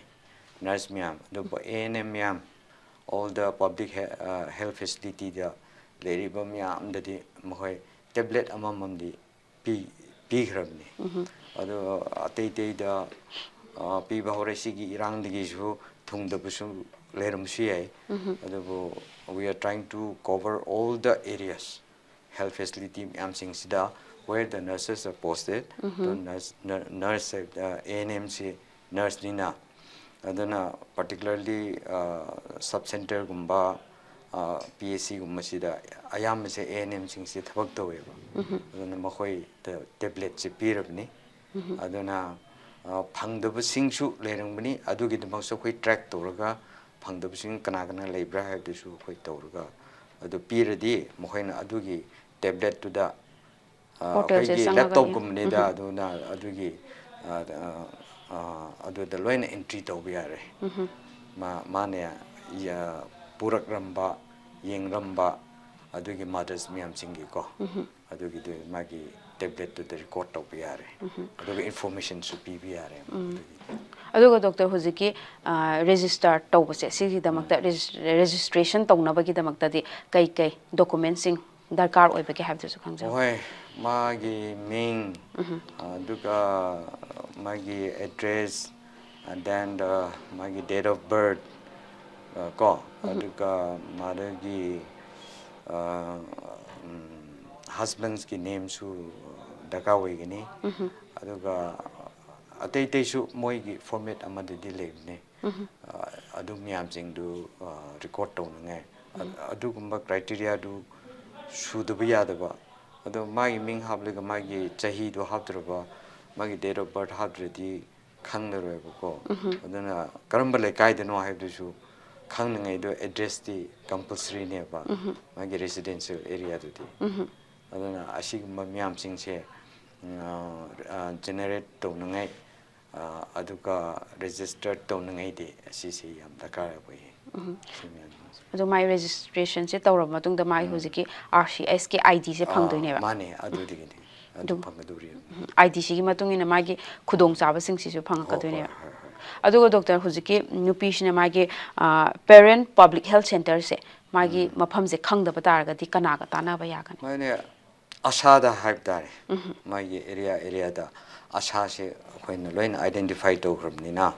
nurse ꯃꯌꯥꯝ꯫ ꯑꯗꯨꯕꯨ ANM ꯃꯌꯥꯝ, all the public he-, ꯑ, health facilityꯗ ꯂꯩꯔꯤꯕ ꯃꯌꯥꯝꯗꯗꯤ ꯃꯈꯣꯏ tablet ꯑꯃꯃꯝꯗꯤ ꯄꯤ-, ꯄꯤꯈ꯭ꯔꯕꯅꯤ꯫ ꯑꯗꯣ ꯑꯇꯩ ꯑꯇꯩꯗ, ꯑ, ꯄꯤꯕ ꯍꯧꯔꯦ꯫ ꯁꯤꯒꯤ ꯏꯔꯥꯡꯗꯒꯤꯁꯨ ꯊꯨꯡꯗꯕꯁꯨ ꯂꯩꯔꯝꯕꯁꯨ ꯌꯥꯏ꯫ ꯑꯗꯨꯕꯨ we are trying to cover all the areas, health facility ꯃꯌꯥꯝꯁꯤꯡꯁꯤꯗ where the nurses are posted, ꯑꯗꯣ nurse, ꯅꯔ-, nurse ꯍꯥꯏꯕꯗ ANMꯁꯤ nurseꯅꯤꯅ, ꯑꯗꯨꯅ particularly, ꯑ, sub centreꯒꯨꯝꯕ, ꯑ, PHCꯒꯨꯝꯕꯁꯤꯗ ꯑꯌꯥꯝꯕꯁꯦ ANMꯁꯤꯡꯁꯦ ꯊꯕꯛ ꯇꯧꯋꯦꯕ꯫ ꯑꯗꯨꯅ ꯃꯈꯣꯏꯗ tabletꯁꯦ ꯄꯤꯔꯕꯅꯤ꯫ ꯑꯗꯨꯅ, ꯑ, ꯐꯪꯗꯕꯁꯤꯡꯁꯨ ꯂꯩꯔꯝꯒꯅꯤ꯫ ꯑꯗꯨꯒꯤꯗꯃꯛꯁꯨ ꯑꯩꯈꯣꯏ track ꯇꯧꯔꯒ ꯐꯪꯗꯕꯁꯤꯡ ꯀꯅꯥ ꯀꯅꯥ ꯂꯩꯕ꯭ꯔꯥ ꯍꯥꯏꯕꯗꯨꯁꯨ ꯑꯩꯈꯣꯏ ꯇꯧꯔꯒ, ꯑꯗꯨ ꯄꯤꯔꯗꯤ ꯃꯈꯣꯏꯅ ꯑꯗꯨꯒꯤ tabletꯇꯨꯗ, ꯑ, portalꯁꯦ ꯑꯩꯈꯣꯏꯒꯤ ꯆꯪꯉꯒ laptopꯀꯨꯝꯕꯅꯤꯗ, ꯑꯗꯨꯅ ꯑꯗꯨꯒꯤ, ꯑ, ꯑ, ꯑ, ꯑꯗꯨꯗ ꯂꯣꯏꯅ entry ꯇꯧꯕ ꯌꯥꯔꯦ꯫ ꯃꯥ-, ꯃꯥꯅ ꯌ-, ꯄꯨꯔꯛꯂꯝꯕ, ꯌꯦꯡꯂꯝꯕ ꯑꯗꯨꯒꯤ mothers ꯃꯌꯥꯝꯁꯤꯡꯒꯤꯀꯣ꯫ ꯑꯗꯨꯒꯤꯗꯨ ꯃꯥꯒꯤ tabletꯇꯨꯗ record ꯇꯧꯕ ꯌꯥꯔꯦ꯫ ꯑꯗꯨꯒ informationꯁꯨ ꯄꯤꯕ ꯌꯥꯔꯦ꯫ ꯑꯗꯨꯒꯤ ꯑꯗꯨꯒ doctor, ꯍꯧꯖꯤꯛꯀꯤ, ꯑ, register ꯇꯧꯕꯁꯦ, ꯁꯤꯒꯤꯗꯃꯛꯇ regis-, registration ꯇꯧꯅꯕꯒꯤꯗꯃꯛꯇꯗꯤ ꯀꯩ ꯀꯩ documentꯁꯤꯡ ꯗꯔꯀꯥꯔ ꯑꯣꯏꯕꯒꯦ ꯍꯥꯏꯕꯗꯨꯁꯨ ꯈꯪꯖꯕ꯫ ꯍꯣꯏ, ꯃꯥꯒꯤ ꯃꯤꯡ, ꯑꯗꯨꯒ ꯃꯥꯒꯤ address, and then the, ꯃꯥꯒꯤ date of birth, ꯑ, ꯀꯣ, ꯑꯗꯨꯒ ꯃꯥꯒꯤ, ꯑ, ꯎꯝ, ꯍꯁꯕꯦꯟꯁꯀꯤ ꯅꯦꯝꯁꯨ ꯗꯔꯀꯥꯔ ꯑꯣꯏꯒꯅꯤ꯫ ꯑꯗꯨꯒ ꯑꯇꯩ ꯑꯇꯩꯁꯨ ꯃꯣꯏꯒꯤ ꯐꯣꯔꯃꯦꯠ ꯑꯃꯗꯗꯤ ꯂꯩꯕꯅꯦ꯫ ꯑꯗꯨ ꯃꯌꯥꯝꯁꯤꯡꯗꯨ ꯔꯦꯀꯣꯔꯠ ꯇꯧꯅꯤꯡꯉꯥꯏ꯫ ꯑꯗꯨꯒꯨꯝꯕ ꯀ꯭ꯔꯥꯏꯇꯦꯔꯤꯌꯥꯗꯨ ꯁꯨꯗꯕ ꯌꯥꯗꯕ꯫ ꯑꯗꯣ ꯃꯥꯒꯤ ꯃꯤꯡ ꯍꯥꯞꯂꯒ ꯃꯥꯒꯤ ꯆꯍꯤꯗꯣ ꯍꯥꯞꯇ꯭ꯔꯕ, ꯃꯥꯒꯤ date of birth ꯍꯥꯞꯇ꯭ꯔꯗꯤ ꯈꯪꯂꯔꯣꯏꯕꯀꯣ꯫ ꯑꯗꯨꯅ ꯀꯔꯝꯕ ꯂꯩꯀꯥꯏꯗꯅꯣ ꯍꯥꯏꯕꯗꯨꯁꯨ ꯈꯪꯅꯉꯩꯗꯣ ꯑꯦꯗ꯭ꯔꯦꯁꯇꯤ ꯀꯝꯄꯜꯁꯔꯤꯅꯦꯕ, ꯃꯥꯒꯤ ꯔꯦꯁꯤꯗꯦꯟꯁꯤꯌꯦꯜ ꯑꯦꯔꯤꯌꯥꯗꯨꯗꯤ꯫ ꯑꯗꯨꯅ ꯑꯁꯤꯒꯨꯝꯕ ꯃꯌꯥꯝꯁꯤꯡꯁꯦ ꯖꯦꯅꯦꯔꯦꯠ ꯇꯧꯅꯉꯥꯏ, ꯑꯗꯨꯒ ꯔꯦꯖꯤꯁꯇꯔ ꯇꯧꯅꯉꯥꯏꯗꯤ ꯑꯁꯤꯁꯦ ꯌꯥꯝ ꯗꯔꯀꯥꯔ ꯑꯣꯏꯌꯦ꯫ ꯁꯤ ꯃꯌꯥꯝꯁꯤꯡꯁꯦ꯫ ꯑꯗꯣ ꯃꯥꯏ ꯔꯦꯖꯤꯁꯇ꯭ꯔꯦꯁꯟꯁꯦ ꯇꯧꯔꯕ ꯃꯇꯨꯡꯗ ꯃꯥꯏ ꯍꯧꯖꯤꯛꯀꯤ ꯑꯥꯔ ꯁꯤ ꯑꯦꯁꯀꯤ ꯑꯥꯏ ꯗꯤꯁꯦ ꯐꯪꯗꯣꯏꯅꯦꯕ꯫ ꯃꯥꯅꯦ, ꯑꯗꯨꯗꯒꯤꯗꯤ ꯑꯗꯨ ꯐꯪꯒꯗꯧꯔꯤ꯫ ꯑꯥꯏ ꯗꯤꯁꯤꯒꯤ ꯃꯇꯨꯡ ꯏꯟꯅ ꯃꯥꯒꯤ ꯈꯨꯗꯣꯡꯆꯥꯕꯁꯤꯡꯁꯤꯁꯨ ꯐꯪꯉꯛꯀꯗꯣꯏꯅꯦꯕ꯫ ꯑꯗꯨꯒ ꯗꯣꯛꯇꯔ, ꯍꯧꯖꯤꯛꯀꯤ ꯅꯨꯄꯤꯁꯤꯅ ꯃꯥꯒꯤ ꯄꯦꯔꯦꯟ ꯄꯕ꯭ꯂꯤꯛ ꯍꯦꯜꯊ ꯁꯦꯟꯇꯔꯁꯦ ꯃꯥꯒꯤ ꯃꯐꯝꯁꯦ ꯈꯪꯗꯕ ꯇꯥꯔꯒꯗꯤ ꯀꯅꯥꯒ ꯇꯥꯟꯅꯕ ꯌꯥꯒꯅꯤ? ꯃꯥꯅꯦ, ꯑꯁꯥꯗ ꯍꯥꯏꯕ ꯇꯥꯔꯦ꯫ ꯃꯥꯒꯤ ꯑꯦꯔꯤꯌꯥ ꯑꯦꯔꯤꯌꯥꯗ ꯑꯁꯥꯁꯦ ꯑꯩꯈꯣꯏꯅ ꯂꯣꯏꯅ ꯑꯥꯏꯗꯦꯟꯇꯤꯐꯥꯏ ꯇꯧꯈ꯭ꯔꯕꯅꯤꯅ,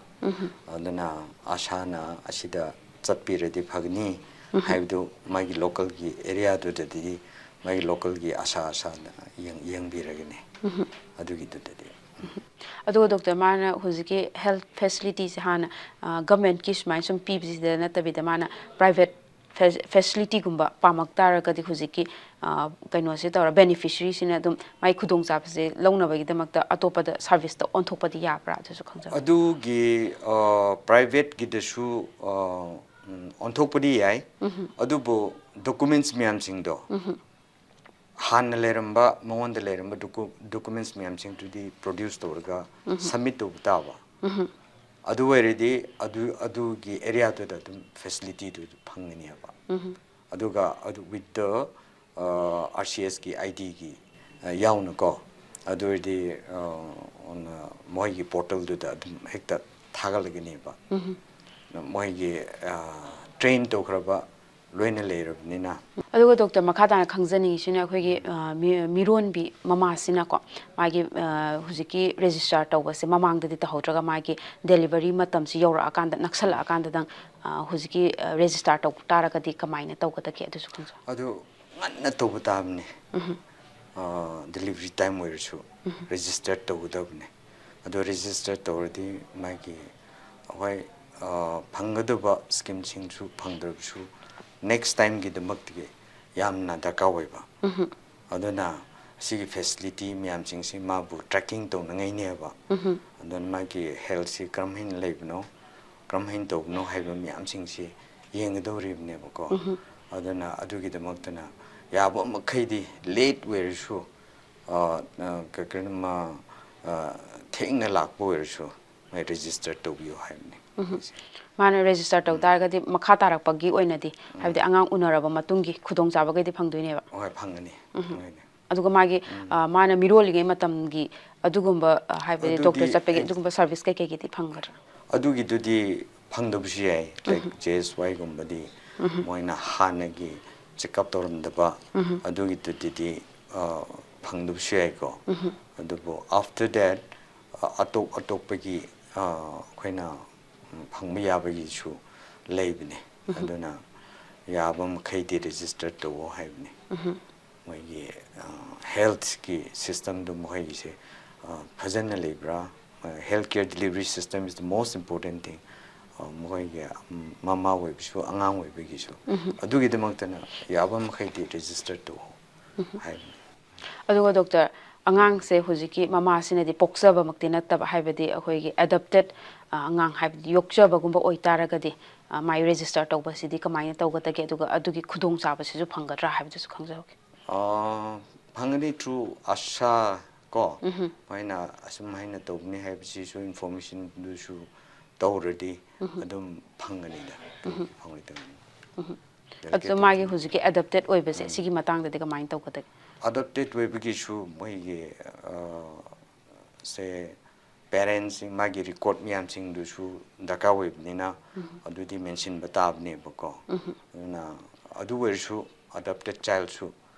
ꯑꯗꯨꯅ ꯑꯁꯥꯅ ꯑꯁꯤꯗ ꯆꯠꯄꯤꯔꯗꯤ ꯐꯒꯅꯤ ꯍꯥꯏꯕꯗꯨ ꯃꯥꯒꯤ ꯂꯣꯀꯦꯜꯒꯤ ꯑꯦꯔꯤꯌꯥꯗꯨꯗꯗꯤ ꯃꯥꯒꯤ ꯂꯣꯀꯦꯜꯒꯤ ꯑꯁꯥ ꯑꯁꯥꯅ ꯌꯦꯡ- ꯌꯦꯡꯕꯤꯔꯒꯅꯤ꯫ ꯑꯗꯨꯒꯤꯗꯨꯗꯗꯤ ꯑꯗꯨꯒ ꯗꯣꯛꯇꯔ, ꯃꯥꯅ ꯍꯧꯖꯤꯛꯀꯤ ꯍꯦꯜꯊ ꯐꯦꯁꯤꯂꯤꯇꯤꯁꯦ ꯍꯥꯟꯅ ꯒꯃꯦꯟꯠꯀꯤ ꯁꯨꯃꯥꯏꯅ ꯁꯨꯝ ꯄꯤꯕꯁꯤꯗ ꯅꯠꯇꯕꯤꯗ ꯃꯥꯅ ꯄ꯭ꯔꯥꯏꯚꯦꯠ ꯐꯦꯁꯤꯂꯤꯇꯤꯒꯨꯝꯕ ꯄꯥꯝꯃꯛ ꯇꯥꯔꯒꯗꯤ ꯍꯧꯖꯤꯛꯀꯤ ꯀꯩꯅꯣꯁꯦ ꯇꯧꯔ ꯕꯦꯅꯤꯐꯤꯁꯔꯤꯁꯤꯅ ꯑꯗꯨꯝ ꯃꯥꯏ ꯈꯨꯗꯣꯡꯆꯥꯕꯁꯦ ꯂꯧꯅꯕꯒꯤꯗꯃꯛꯇ ꯑꯇꯣꯞꯄꯗ ꯁꯥꯔꯚꯤꯁꯇ ꯑꯣꯟꯊꯣꯛꯄꯗꯤ ꯌꯥꯕ꯭ꯔꯥ? ꯑꯗꯨꯁꯨ ꯈꯪꯖꯕ꯫ ꯑꯗꯨꯒꯤ ꯄ꯭ꯔꯥꯏꯚꯦꯠꯀꯤꯗꯁꯨ ꯑꯣꯟꯊꯣꯛꯄꯗꯤ ꯌꯥꯏ꯫ ꯑꯗꯨꯕꯨ ꯗꯣꯀꯨꯃꯦꯟꯠꯁ ꯃꯌꯥꯝꯁꯤꯡꯗꯣ ꯍꯥꯟꯅ ꯂꯩꯔꯝꯕ, ꯃꯉꯣꯟꯗ ꯂꯩꯔꯝꯕ ꯗꯣꯀꯨꯃꯦꯟꯠꯁ ꯃꯌꯥꯝꯁꯤꯡꯗꯨꯗꯤ ꯄ꯭ꯔꯣꯗ꯭ꯌꯨꯁ ꯇꯧꯔꯒ ꯁꯕꯃꯤꯠ ꯇꯧꯕ ꯇꯥꯕ꯫ ꯑꯗꯨ ꯑꯣꯏꯔꯗꯤ ꯑꯗꯨ ꯑꯗꯨꯒꯤ ꯑꯦꯔꯤꯌꯥꯗꯨꯗ ꯑꯗꯨꯝ ꯐꯦꯁꯤꯂꯤꯇꯤꯗꯨ ꯐꯪꯒꯅꯦꯕ꯫ ꯑꯗꯨꯒ ꯑꯗꯨ with the ꯑꯥꯔ ꯁꯤ ꯑꯦꯁꯀꯤ ꯑꯥꯏ ꯗꯤꯒꯤ ꯌꯥꯎꯅꯀꯣ, ꯑꯗꯨ ꯑꯣꯏꯔꯗꯤ ꯃꯣꯏꯒꯤ ꯄꯣꯔꯇꯦꯜꯗꯨꯗ ꯑꯗꯨꯝ ꯍꯦꯛꯇ ꯊꯥꯒꯠꯂꯒꯅꯦꯕ꯫ ꯃꯣꯏꯒꯤ ꯇ꯭ꯔꯦꯟ ꯇꯧꯈ꯭ꯔꯕ ꯂꯣꯏꯅ ꯂꯩꯔꯕꯅꯤꯅ꯫ ꯑꯗꯨꯒ ꯗꯣꯛꯇꯔ, ꯃꯈꯥ ꯇꯥꯅ ꯈꯪꯖꯅꯤꯡꯉꯤꯁꯤꯅ ꯑꯩꯈꯣꯏꯒꯤ ꯃꯤꯔꯣꯟꯕꯤ ꯃꯃꯥꯁꯤꯅꯀꯣ, ꯃꯥꯒꯤ ꯍꯧꯖꯤꯛꯀꯤ ꯔꯦꯖꯤꯁꯇꯥꯔ ꯇꯧꯕꯁꯦ ꯃꯃꯥꯡꯗꯗꯤ ꯇꯧꯍꯧꯗ꯭ꯔꯒ ꯃꯥꯒꯤ ꯗꯦꯂꯤꯚꯔꯤ ꯃꯇꯝꯁꯤ ꯌꯧꯔꯛꯑꯀꯥꯟꯗ, ꯅꯛꯁꯜꯂꯛꯑꯀꯥꯟꯗꯗꯪ ꯍꯧꯖꯤꯛꯀꯤ ꯔꯦꯖꯤꯁꯇꯥꯔ ꯇꯧ ꯇꯥꯔꯒꯗꯤ ꯀꯃꯥꯏꯅ ꯇꯧꯒꯗꯒꯦ? ꯑꯗꯨꯁꯨ ꯈꯪꯖ- ꯑꯗꯨ ꯉꯟꯅ ꯇꯧꯕ ꯇꯥꯕꯅꯤ꯫ ꯗꯦꯂꯤꯚꯔꯤ ꯇꯥꯏꯝ ꯑꯣꯏꯔꯁꯨ ꯔꯦꯖꯤꯁꯇꯔ ꯇꯧꯒꯗꯕꯅꯤ꯫ ꯑꯗꯣ ꯔꯦꯖꯤꯁꯇꯔ ꯇꯧꯔꯗꯤ ꯃꯥꯒꯤ, ꯍꯣꯏ, ꯐꯪꯒꯗꯕ ꯁ꯭ꯀꯤꯝꯁꯤꯡꯁꯨ ꯐꯪꯗ꯭ꯔꯕꯁꯨ ꯅꯦꯛꯁ ꯇꯥꯏꯝꯒꯤꯗꯃꯛꯇꯒꯤ ꯌꯥꯝꯅ ꯗꯔꯀꯥꯔ ꯑꯣꯏꯕ꯫ ꯑꯗꯨꯅ ꯑꯁꯤꯒꯤ ꯐꯦꯁꯤꯂꯤꯇꯤ ꯃꯌꯥꯝꯁꯤꯡꯁꯤ ꯃꯥꯕꯨ ꯇ꯭ꯔꯦꯀꯤꯡ ꯇꯧꯅꯉꯥꯏꯅꯦꯕ꯫ ꯑꯗꯨꯅ ꯃꯥꯒꯤ ꯍꯦꯜꯊꯁꯤ ꯀꯔꯝ ꯍꯥꯏꯅ ꯂꯩꯕꯅꯣ, ꯀꯔꯝ ꯍꯥꯏꯅ ꯇꯧꯕꯅꯣ ꯍꯥꯏꯕ ꯃꯌꯥꯝꯁꯤꯡꯁꯤ ꯌꯦꯡꯒꯗꯧꯔꯤꯕꯅꯦꯕꯀꯣ꯫ ꯑꯗꯨꯅ ꯑꯗꯨꯒꯤꯗꯃꯛꯇꯅ ꯌꯥꯕ ꯃꯈꯩꯗꯤ ꯂꯦꯠ ꯑꯣꯏꯔꯁꯨ, ꯑ, ꯑ, ꯀ-, ꯀꯔꯤꯅꯣꯃ, ꯑ, ꯊꯦꯡꯅ ꯂꯥꯛꯄ ꯑꯣꯏꯔꯁꯨ ꯃꯣꯏ ꯔꯦꯖꯤꯁꯇꯔ ꯇꯧꯕꯤꯌꯨ ꯍꯥꯏꯕꯅꯤ꯫ ꯃꯥꯅ ꯔꯦꯖꯤꯁꯇꯔ ꯇꯧ ꯇꯥꯔꯒꯗꯤ ꯃꯈꯥ ꯇꯥꯔꯛꯄꯒꯤ ꯑꯣꯏꯅꯗꯤ, ꯍꯥꯏꯕꯗꯤ ꯑꯉꯥꯡ ꯎꯅꯔꯕ ꯃꯇꯨꯡꯒꯤ ꯈꯨꯗꯣꯡꯆꯥꯕꯈꯩꯗꯤ ꯐꯪꯗꯣꯏꯅꯦꯕ꯫ ꯍꯣꯏ, ꯐꯪꯒꯅꯤ, ꯐꯪꯒꯅꯤ꯫ ꯑꯗꯨꯒ ꯃꯥꯒꯤ, ꯑ, ꯃꯥꯅ ꯃꯤꯔꯣꯜꯂꯤꯉꯩ ꯃꯇꯝꯒꯤ ꯑꯗꯨꯒꯨꯝꯕ, ꯑ, ꯍꯥꯏꯕꯗꯤ ꯑꯗꯨꯗꯤ ꯗꯣꯛꯇꯔ ꯆꯠꯄꯒꯤ ꯑꯩ ꯑꯗꯨꯒꯨꯝꯕ ꯁꯥꯔꯚꯤꯁ ꯀꯩꯀꯩꯒꯤꯗꯤ ꯐꯪꯒꯗ꯭ꯔꯥ? ꯑꯗꯨꯒꯤꯗꯨꯗꯤ ꯐꯪꯗꯕꯁꯨ ꯌꯥꯏ꯫ ꯂꯥꯏꯛ ꯖꯦ ꯑꯦꯁ ꯋꯥꯏꯒꯨꯝꯕꯗꯤ ꯃꯣꯏꯅ ꯍꯥꯟꯅꯒꯤ ꯆꯦꯛꯑꯞ ꯇꯧꯔꯝꯗꯕ ꯑꯗꯨꯒꯤꯗꯨꯗꯤ, ꯑ, ꯐꯪꯗꯕꯁꯨ ꯌꯥꯏꯀꯣ꯫ ꯑꯗꯨꯕꯨ after that, ꯑ, ꯑꯇꯣꯞ ꯑꯇꯣꯞꯄꯒꯤ, ꯑ, ꯑꯩꯈꯣꯏꯅ, ꯎꯝ, ꯐꯪꯕ ꯌꯥꯕꯒꯤꯁꯨ ꯂꯩꯕꯅꯦ꯫ ꯑꯗꯨꯅ ꯌꯥꯕ ꯃꯈꯩꯗꯤ ꯔꯦꯖꯤꯁꯇꯔ ꯇꯧꯋꯣ ꯍꯥꯏꯕꯅꯤ꯫ ꯃꯣꯏꯒꯤ, ꯑ, ꯍꯦꯜꯊꯀꯤ ꯁꯤꯁꯇꯝꯗꯨ ꯃꯈꯣꯏꯒꯤꯁꯦ, ꯑ, ꯐꯖꯅ ꯂꯩꯕ꯭ꯔꯥ? ꯑ, health care delivery system is the most important thing. ꯑ, ꯃꯈꯣꯏꯒꯤ, ꯎꯝ, ꯃꯃꯥ ꯑꯣꯏꯕꯁꯨ ꯑꯉꯥꯡ ꯑꯣꯏꯕꯒꯤꯁꯨ꯫ ꯑꯗꯨꯒꯤꯗꯃꯛꯇꯅ ꯌꯥꯕ ꯃꯈꯩꯗꯤ ꯔꯦꯖꯤꯁꯇꯔ ꯇꯧꯋꯣ ꯍꯥꯏꯕꯅꯤ꯫ ꯑꯗꯨꯒ ꯗꯣꯛꯇꯔ, ꯑꯉꯥꯡꯁꯦ ꯍꯧꯖꯤꯛꯀꯤ ꯃꯃꯥꯁꯤꯅꯗꯤ ꯄꯣꯛꯆꯕꯃꯛꯇꯤ ꯅꯠꯇꯕ, ꯍꯥꯏꯕꯗꯤ ꯑꯩꯈꯣꯏꯒꯤ ꯑꯦꯗꯞꯇꯦꯠ, ꯑ, ꯑꯉꯥꯡ, ꯍꯥꯏꯕꯗꯤ ꯌꯣꯛꯆꯕꯒꯨꯝꯕ ꯑꯣꯏꯇꯥꯔꯒꯗꯤ, ꯑ, ꯃꯥꯏ ꯔꯦꯖꯤꯁꯇꯔ ꯇꯧꯕꯁꯤꯗꯤ ꯀꯃꯥꯏꯅ ꯇꯧꯒꯗꯒꯦ? ꯑꯗꯨꯒ ꯑꯗꯨꯒꯤ ꯈꯨꯗꯣꯡꯆꯥꯕꯁꯤꯁꯨ ꯐꯪꯒꯗ꯭ꯔꯥ ꯍꯥꯏꯕꯗꯨꯁꯨ ꯈꯪꯖꯍꯧꯒꯦ꯫ ꯑ, ꯐꯪꯒꯅꯤ, through ASHA ꯀꯣ, ꯃꯣꯏꯅ ꯑꯁꯨꯝ ꯍꯥꯏꯅ ꯇꯧꯕꯅꯤ ꯍꯥꯏꯕꯁꯤꯁꯨ ꯏꯟꯐꯣꯔꯃꯦꯁꯟꯗꯨꯁꯨ ꯇꯧꯔꯗꯤ ꯑꯗꯨꯝ ꯐꯪꯒꯅꯤꯗ꯫ ꯀꯔꯤꯒꯤ ꯐꯪꯉꯣꯏꯗꯕꯅꯤ? ꯑꯗꯣ ꯃꯥꯒꯤ ꯍꯧꯖꯤꯛꯀꯤ ꯑꯦꯗꯞꯇꯦꯠ ꯑꯣꯏꯕꯁꯦ, ꯁꯤꯒꯤ ꯃꯇꯥꯡꯗꯗꯤ ꯀꯃꯥꯏꯅ ꯇꯧꯒꯗꯒꯦ? ꯑꯦꯗꯞꯇꯦꯠ ꯑꯣꯏꯕꯒꯤꯁꯨ ꯃꯣꯏꯒꯤ, ꯑ, ꯁꯦ, ꯄꯦꯔꯦꯟꯁꯁꯤꯡ, ꯃꯥꯒꯤ ꯔꯦꯀꯣꯔꯠ ꯃꯌꯥꯝꯁꯤꯡꯗꯨꯁꯨ ꯗꯔꯀꯥꯔ ꯑꯣꯏꯕꯅꯤꯅ ꯑꯗꯨꯗꯤ ꯃꯦꯟꯁꯤꯟꯕ ꯇꯥꯕꯅꯦꯕꯀꯣ꯫ ꯑꯗꯨꯅ ꯑꯗꯨ ꯑꯣꯏꯔꯁꯨ ꯑꯦꯗꯞꯇꯦꯠ ꯆꯥꯏꯜꯁꯨ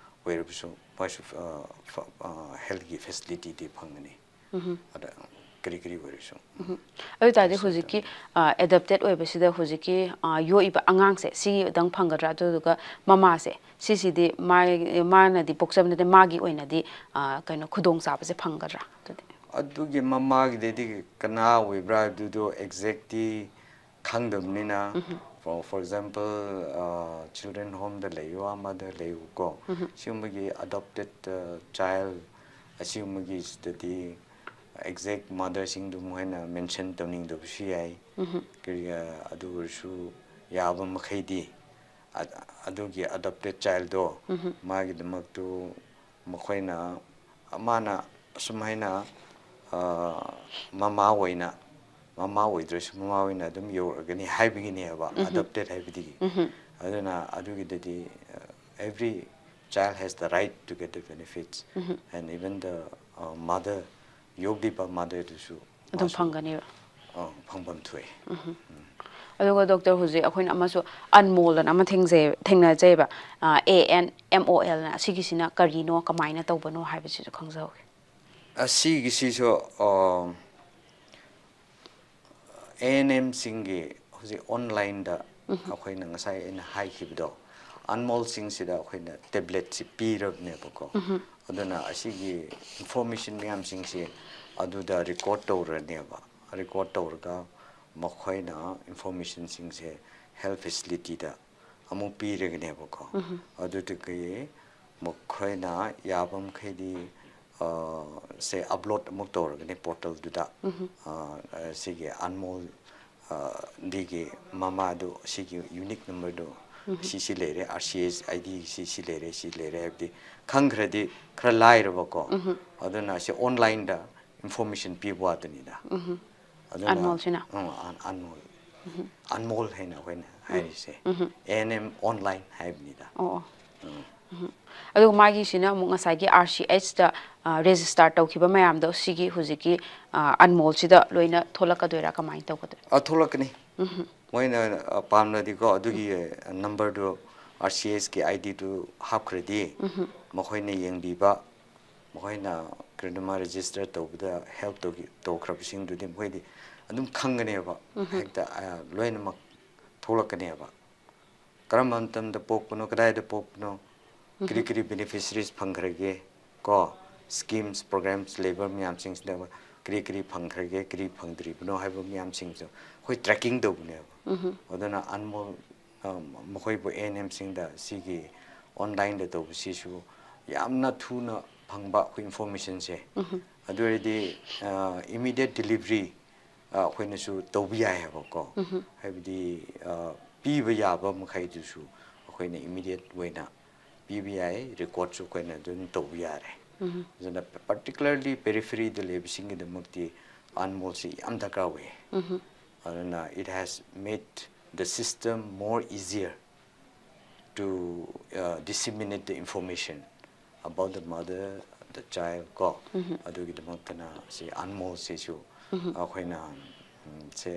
ꯑꯣꯏꯔꯕꯁꯨ ꯃꯣꯏꯁꯨ, ꯑ, ꯐ-, ꯑ, ꯍꯦꯜꯊꯀꯤ ꯐꯦꯁꯤꯂꯤꯇꯤꯗꯤ ꯐꯪꯒꯅꯤ꯫ ꯑꯗ ꯀꯔꯤ ꯀꯔꯤ ꯑꯣꯏꯔꯁꯨ꯫ ꯑꯗꯨ ꯑꯣꯏꯇꯥꯔꯗꯤ ꯍꯧꯖꯤꯛꯀꯤ ꯑꯦꯗꯣꯞꯇꯦꯠ ꯑꯣꯏꯕꯁꯤꯗ ꯍꯧꯖꯤꯛꯀꯤ ꯑ, ꯌꯣꯛꯏꯕ ꯑꯉꯥꯡꯁꯦ ꯁꯤꯗꯪ ꯐꯪꯒꯗ꯭ꯔꯥ? ꯑꯗꯨꯗꯨꯒ ꯃꯃꯥꯁꯦ ꯁꯤꯁꯤꯗꯤ ꯃꯥ- ꯃꯥꯅꯗꯤ ꯄꯣꯛꯆꯕ ꯅꯠꯇꯦ, ꯃꯥꯒꯤ ꯑꯣꯏꯅꯗꯤ ꯑ, ꯀꯩꯅꯣ ꯈꯨꯗꯣꯡꯆꯥꯕꯁꯦ ꯐꯪꯒꯗ꯭ꯔꯥ? ꯑꯗꯨꯗꯤ ꯑꯗꯨꯒꯤ ꯃꯃꯥꯒꯤꯗꯗꯤ ꯀꯅꯥ ꯑꯣꯏꯕ꯭ꯔꯥ ꯑꯗꯨꯗꯣ ꯑꯦꯛꯖꯦꯛꯇꯤ ꯈꯪꯗꯕꯅꯤꯅ, for for example, children homeꯗ ꯂꯩꯌꯨ, ꯑꯃꯗ ꯂꯩꯌꯨꯀꯣ, ꯁꯤꯒꯨꯝꯕꯒꯤ ꯑꯦꯗꯣꯞꯇꯦꯠ ꯆꯥꯏꯜ ꯑꯁꯤꯒꯨꯝꯕꯒꯤꯁꯤꯗꯗꯤ ꯑꯦꯛꯖꯦꯛ ꯃꯥꯗꯔꯁꯤꯡꯗꯨ ꯃꯈꯣꯏꯅ ꯃꯦꯟꯁꯟ ꯇꯧꯅꯤꯡꯗꯕꯁꯨ ꯌꯥꯏ꯫ ꯀꯔꯤ ꯑꯗꯨ ꯑꯣꯏꯔꯁꯨ ꯌꯥꯕ ꯃꯈꯩꯗꯤ ꯑ- ꯑꯗꯨꯒꯤ ꯑꯦꯗꯣꯞꯇꯦꯠ ꯆꯥꯏꯜꯗꯣ ꯃꯥꯒꯤꯗꯃꯛꯇꯨ ꯃꯈꯣꯏꯅ ꯃꯥꯅ ꯑꯁꯨꯝ ꯍꯥꯏꯅ ꯑ, ꯃꯃꯥ ꯑꯣꯏꯅ ꯃꯃꯥ ꯑꯣꯏꯗ꯭ꯔꯁꯨ ꯃꯃꯥ ꯑꯣꯏꯅ ꯑꯗꯨꯝ ꯌꯧꯔꯛꯒꯅꯤ ꯍꯥꯏꯕꯒꯤꯅꯦꯕ ꯑꯦꯗꯣꯞꯇꯦꯠ ꯍꯥꯏꯕꯗꯤ꯫ ꯑꯗꯨꯅ ꯑꯗꯨꯒꯤꯗꯗꯤ every child has the right to get the benefits and even the mother, ꯌꯣꯛꯂꯤꯕ ꯃꯥꯗꯔꯗꯨꯁꯨ ꯑꯗꯨꯝ ꯐꯪꯒꯅꯦꯕ꯫ ꯐꯪꯐꯝ ꯊꯣꯛꯑꯦ꯫ ꯑꯗꯨꯒ ꯗꯣꯛꯇꯔ, ꯍꯧꯖꯤꯛ ꯑꯩꯈꯣꯏꯅ ꯑꯃꯁꯨ ꯑꯟꯃꯣꯜ ꯑꯅ ꯑꯃ ꯊꯦꯡꯖꯩ ꯊꯦꯡꯅꯖꯩꯕ, ꯑꯦ ꯑꯦꯟ ꯑꯦꯝ ꯑꯣ ꯑꯦꯜꯅ꯫ ꯑꯁꯤꯒꯤꯁꯤꯅ ꯀꯔꯤꯅꯣ, ꯀꯃꯥꯏꯅ ꯇꯧꯕꯅꯣ ꯍꯥꯏꯕꯁꯤꯁꯨ ꯈꯪꯖꯍꯧꯒꯦ꯫ ꯑꯁꯤꯒꯤꯁꯤꯁꯨ ꯑꯦ ꯑꯦꯟ ꯑꯦꯝꯁꯤꯡꯒꯤ ꯍꯧꯖꯤꯛ ꯑꯣꯟꯂꯥꯏꯟꯗ ꯑꯩꯈꯣꯏꯅ ꯉꯁꯥꯏ ꯑꯩꯅ ꯍꯥꯏꯈꯤꯕꯗꯣ, ꯑꯟꯃꯣꯜꯁꯤꯡꯁꯤꯗ ꯑꯩꯈꯣꯏꯅ ꯇꯦꯕ꯭ꯂꯦꯠꯁꯤ ꯄꯤꯔꯕꯅꯦꯕꯀꯣ꯫ ꯑꯗꯨꯅ ꯑꯁꯤꯒꯤ ꯏꯟꯐꯣꯔꯃꯦꯁꯟ ꯃꯌꯥꯝꯁꯤꯡꯁꯤ ꯑꯗꯨꯗ ꯔꯦꯀꯣꯔꯠ ꯇꯧꯔꯅꯦꯕ꯫ ꯔꯦꯀꯣꯔꯠ ꯇꯧꯔꯒ ꯃꯈꯣꯏꯅ ꯏꯟꯐꯣꯔꯃꯦꯁꯟꯁꯤꯡꯁꯦ ꯍꯦꯜꯊ ꯐꯦꯁꯤꯂꯤꯇꯤꯗ ꯑꯃꯨꯛ ꯄꯤꯔꯒꯅꯦꯕꯀꯣ꯫ ꯑꯗꯨꯗꯒꯤ ꯃꯈꯣꯏꯅ ꯌꯥꯕ ꯃꯈꯩꯗꯤ ꯁꯦ ꯑꯞꯂꯣꯗ ꯑꯃꯨꯛ ꯇꯧꯔꯒꯅꯤ ꯄꯣꯔꯇꯦꯜꯗꯨꯗ꯫ ꯁꯤꯒꯤ ꯑꯟꯃꯣꯜ ꯗꯤꯒꯤ ꯃꯃꯥꯗꯨ ꯁꯤꯒꯤ ꯌꯨꯅꯤꯛ ꯅꯝꯕꯔꯗꯨ ꯁꯤ ꯁꯤ ꯂꯩꯔꯦ, R C S I D ꯁꯤ ꯁꯤ ꯂꯩꯔꯦ, ꯁꯤ ꯂꯩꯔꯦ ꯍꯥꯏꯕꯗꯤ ꯈꯪꯈ꯭ꯔꯗꯤ ꯈꯔ ꯂꯥꯏꯔꯕꯀꯣ꯫ ꯑꯗꯨꯅ ꯁꯤ ꯑꯣꯟꯂꯥꯏꯟꯗ ꯏꯟꯐꯣꯔꯃꯦꯁꯟ ꯄꯤꯕ ꯋꯥꯗꯨꯅꯤꯗ꯫ ꯑꯗꯨꯅ ꯑꯟꯃꯣꯜꯁꯤꯅ? ꯑꯟꯃꯣꯜ, ꯑꯟꯃꯣꯜ ꯍꯥꯏꯅ ꯑꯩꯈꯣꯏꯅ ꯍꯥꯏꯔꯤꯁꯦ ꯑꯦ ꯑꯦꯟ ꯑꯦꯝ ꯑꯣꯟꯂꯥꯏꯟ ꯍꯥꯏꯕꯅꯤꯗ꯫ ꯑꯣ ꯑꯣ꯫ ꯑꯗꯨꯒ ꯃꯥꯒꯤꯁꯤꯅ ꯑꯃꯨꯛ ꯉꯁꯥꯏꯒꯤ ꯑꯥꯔ ꯁꯤ ꯑꯩꯆꯇ ꯔꯦꯖꯤꯁꯇꯥꯔ ꯇꯧꯈꯤꯕ ꯃꯌꯥꯝꯗꯣ ꯁꯤꯒꯤ ꯍꯧꯖꯤꯛꯀꯤ ꯑꯟꯃꯣꯜꯁꯤꯗ ꯂꯣꯏꯅ ꯊꯣꯛꯂꯛꯀꯗꯣꯏꯔꯥ, ꯀꯃꯥꯏꯅ ꯇꯧꯒꯗꯣꯏꯅꯣ? ꯑ, ꯊꯣꯛꯂꯛꯀꯅꯤ꯫ ꯃꯣꯏꯅ ꯑ, ꯄꯥꯝꯂꯗꯤꯀꯣ ꯑꯗꯨꯒꯤ ꯅꯝꯕꯔꯗꯨ, ꯑꯥꯔ ꯁꯤ ꯑꯦꯁꯀꯤ ꯑꯥꯏ ꯗꯤꯗꯨ ꯍꯥꯞꯈ꯭ꯔꯗꯤ ꯃꯈꯣꯏꯅ ꯌꯦꯡꯕꯤꯕ, ꯃꯈꯣꯏꯅ ꯀꯔꯤꯒꯨꯝꯕ ꯔꯦꯖꯤꯁꯇꯔ ꯇꯧꯕꯗ ꯍꯦꯜꯞ ꯇꯧꯈ꯭ꯔꯕꯁꯤꯡꯗꯨꯗꯤ ꯃꯈꯣꯏꯗꯤ ꯑꯗꯨꯝ ꯈꯪꯒꯅꯦꯕ꯫ ꯍꯦꯛꯇ ꯂꯣꯏꯅꯃꯛ ꯊꯣꯛꯂꯛꯀꯅꯦꯕ꯫ ꯀꯔꯝꯕ ꯃꯇꯝꯗ ꯄꯣꯛꯄꯅꯣ, ꯀꯗꯥꯏꯗ ꯄꯣꯛꯄꯅꯣ, ꯀꯔꯤ ꯀꯔꯤ ꯕꯦꯅꯤꯐꯤꯁꯔꯤꯁ ꯐꯪꯈ꯭ꯔꯒꯦ, ꯀꯣ, ꯁ꯭ꯀꯤꯝꯁ, ꯄ꯭ꯔꯣꯒ꯭ꯔꯥꯝꯁ ꯂꯩꯕ ꯃꯌꯥꯝꯁꯤꯡꯁꯤꯗ ꯀꯔꯤ ꯀꯔꯤ ꯐꯪꯈ꯭ꯔꯒꯦ, ꯀꯔꯤ ꯐꯪꯗ꯭ꯔꯤꯕꯅꯣ ꯍꯥꯏꯕ ꯃꯌꯥꯝꯁꯤꯡꯁꯨ ꯑꯩꯈꯣꯏ ꯇ꯭ꯔꯦꯀꯤꯡ ꯇꯧꯕꯅꯦꯕ꯫ ꯑꯗꯨꯅ ꯑꯟꯃꯣꯜ ꯃꯈꯣꯏꯕꯨ ꯑꯦ ꯑꯦꯟ ꯑꯦꯝꯁꯤꯡꯗ ꯁꯤꯒꯤ ꯑꯣꯟꯂꯥꯏꯟꯗ ꯇꯧꯕꯁꯤꯁꯨ ꯌꯥꯝꯅ ꯊꯨꯅ ꯐꯪꯕ ꯑꯩꯈꯣꯏ ꯏꯟꯐꯣꯔꯃꯦꯁꯟꯁꯦ꯫ ꯑꯗꯨ ꯑꯣꯏꯔꯗꯤ ꯏꯃꯤꯗꯤꯌꯦꯠ ꯗꯤꯂꯤꯚꯔꯤ ꯑꯩꯈꯣꯏꯅꯁꯨ ꯇꯧꯕ ꯌꯥꯏ ꯍꯥꯏꯕꯀꯣ꯫ ꯍꯥꯏꯕꯗꯤ ꯄꯤꯕ ꯌꯥꯕ ꯃꯈꯩꯗꯨꯁꯨ ꯑꯩꯈꯣꯏꯅ ꯏꯃꯤꯗꯤꯌꯦꯠ ꯑꯣꯏꯅ ꯄꯤꯕ ꯌꯥꯏ, ꯔꯦꯀꯣꯔꯠꯁꯨ ꯑꯩꯈꯣꯏꯅ ꯑꯗꯨꯝ ꯇꯧꯕ ꯌꯥꯔꯦ꯫ ꯑꯗꯨꯅ ꯄꯥꯔꯇꯤꯀꯨꯂꯔꯂꯤ ꯄꯦꯔꯤꯐꯦꯔꯤꯗ ꯂꯩꯕꯁꯤꯡꯒꯤꯗꯃꯛꯇꯤ ꯑꯟꯃꯣꯜꯁꯤ ꯌꯥꯝ ꯗꯔꯀꯥꯔ ꯑꯣꯏꯌꯦ꯫ ꯑꯗꯨꯅ it has made the system more easier to disseminate the information about the mother, the child, ꯀꯣ꯫ ꯑꯗꯨꯒꯤꯗꯃꯛꯇꯅ ꯁꯤ ꯑꯟꯃꯣꯜꯁꯤꯁꯨ ꯑꯩꯈꯣꯏꯅ ꯁꯦ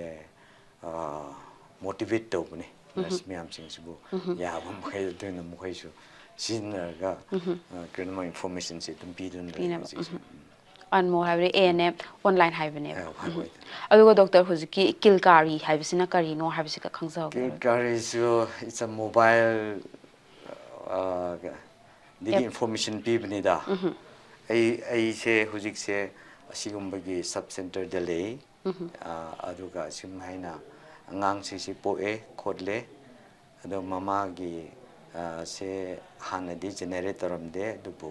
ꯃꯣꯇꯤꯚꯦꯠ ꯇꯧꯕꯅꯦ ꯅꯔꯁ ꯃꯌꯥꯝꯁꯤꯡꯁꯤꯕꯨ꯫ ꯌꯥꯕ ꯃꯈꯩ ꯑꯗꯨꯅ ꯃꯈꯣꯏꯁꯨ ꯁꯤꯖꯤꯟꯅꯔꯒ ꯀꯔꯤꯒꯨꯝꯕ ꯏꯟꯐꯣꯔꯃꯦꯁꯟꯁꯦ ꯑꯗꯨꯝ ꯄꯤꯗꯨꯅ ꯂꯩ ꯍꯧꯖꯤꯛꯁꯦ꯫ ꯑꯟꯃꯣꯜ ꯍꯥꯏꯕꯗꯤ ꯑꯦ ꯑꯦꯟ ꯑꯦꯝ ꯑꯣꯟꯂꯥꯏꯟ ꯍꯥꯏꯕꯅꯦꯕ꯫ ꯑꯗꯨꯒ ꯗꯣꯛꯇꯔ, ꯍꯧꯖꯤꯛꯀꯤ ꯀꯤꯜꯀꯥꯔꯤ ꯍꯥꯏꯕꯁꯤꯅ ꯀꯔꯤꯅꯣ ꯍꯥꯏꯕꯁꯤꯒ ꯈꯪꯖꯍꯧꯒꯦ꯫ ꯀꯤꯜꯀꯥꯔꯤꯁꯨ it's a mobile ꯗꯒꯤ ꯏꯟꯐꯣꯔꯃꯦꯁꯟ ꯄꯤꯕꯅꯤꯗ꯫ ꯑꯩ ꯑꯩꯁꯦ ꯍꯧꯖꯤꯛꯁꯦ ꯑꯁꯤꯒꯨꯝꯕꯒꯤ ꯁꯕ ꯁꯦꯟꯇꯔꯗ ꯂꯩ꯫ ꯑꯗꯨꯒ ꯑꯁꯨꯝ ꯍꯥꯏꯅ ꯑꯉꯥꯡꯁꯤꯁꯤ ꯄꯣꯛꯑꯦ ꯈꯣꯠꯂꯦ, ꯑꯗꯣ ꯃꯃꯥꯒꯤ ꯁꯦ ꯍꯥꯟꯅꯗꯤ ꯖꯦꯅꯦꯔꯦꯠ ꯇꯧꯔꯝꯗꯦ, ꯑꯗꯨꯕꯨ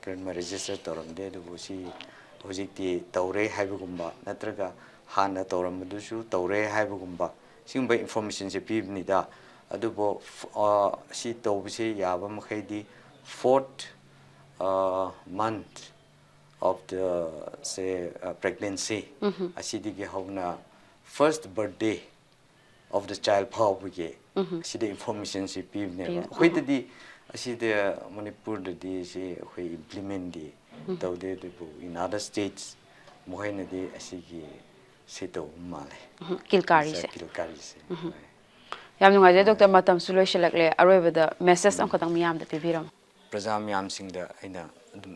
ꯀꯔꯤꯒꯨꯝꯕ ꯔꯦꯖꯤꯁꯇꯔ ꯇꯧꯔꯝꯗꯦ, ꯑꯗꯨꯕꯨ ꯁꯤ ꯍꯧꯖꯤꯛꯇꯤ ꯇꯧꯔꯦ ꯍꯥꯏꯕꯒꯨꯝꯕ, ꯅꯠꯇ꯭ꯔꯒ ꯍꯥꯟꯅ ꯇꯧꯔꯝꯕꯗꯨꯁꯨ ꯇꯧꯔꯦ ꯍꯥꯏꯕꯒꯨꯝꯕ, ꯁꯤꯒꯨꯝꯕ ꯏꯟꯐꯣꯔꯃꯦꯁꯟꯁꯦ ꯄꯤꯕꯅꯤꯗ꯫ ꯑꯗꯨꯕꯨ ꯁꯤ ꯇꯧꯕꯁꯦ ꯌꯥꯕ ꯃꯈꯩꯗꯤ fourth month of the say pregnancy ꯑꯁꯤꯗꯒꯤ ꯍꯧꯅ first birthday of the child ꯐꯥꯎꯕꯒꯤ ꯑꯁꯤꯗ ꯏꯟꯐꯣꯔꯃꯦꯁꯟꯁꯤ ꯄꯤꯕꯅꯦꯕ꯫ ꯑꯩꯈꯣꯏꯗꯗꯤ ꯑꯁꯤꯗ ꯃꯅꯤꯄꯨꯔꯗꯗꯤ ꯁꯤ ꯑꯩꯈꯣꯏ ꯏꯝꯄ꯭ꯂꯤꯃꯦꯟꯗꯤ ꯇꯧꯗꯦ, ꯑꯗꯨꯕꯨ in other states ꯃꯈꯣꯏꯅꯗꯤ ꯑꯁꯤꯒꯤ ꯁꯤ ꯇꯧꯕ ꯃꯥꯜꯂꯦ꯫ ꯀꯤꯜꯀꯥꯔꯤꯁꯦ꯫ ꯀꯤꯜꯀꯥꯔꯤꯁꯦ꯫ ꯌꯥꯝ ꯅꯨꯡꯉꯥꯏꯖꯔꯦ ꯗꯣꯛꯇꯔ, ꯃꯇꯝꯁꯨ ꯂꯣꯏꯁꯤꯜꯂꯛꯂꯦ꯫ ꯑꯔꯣꯏꯕꯗ ꯃꯦꯁꯦꯖ ꯑꯃꯈꯛꯇꯪ ꯃꯤꯌꯥꯝꯗ ꯄꯤꯕꯤꯔꯝꯃꯨ꯫ ꯄ꯭ꯔꯖꯥ ꯃꯌꯥꯝꯁꯤꯡꯗ ꯑꯩꯅ ꯑꯗꯨꯝ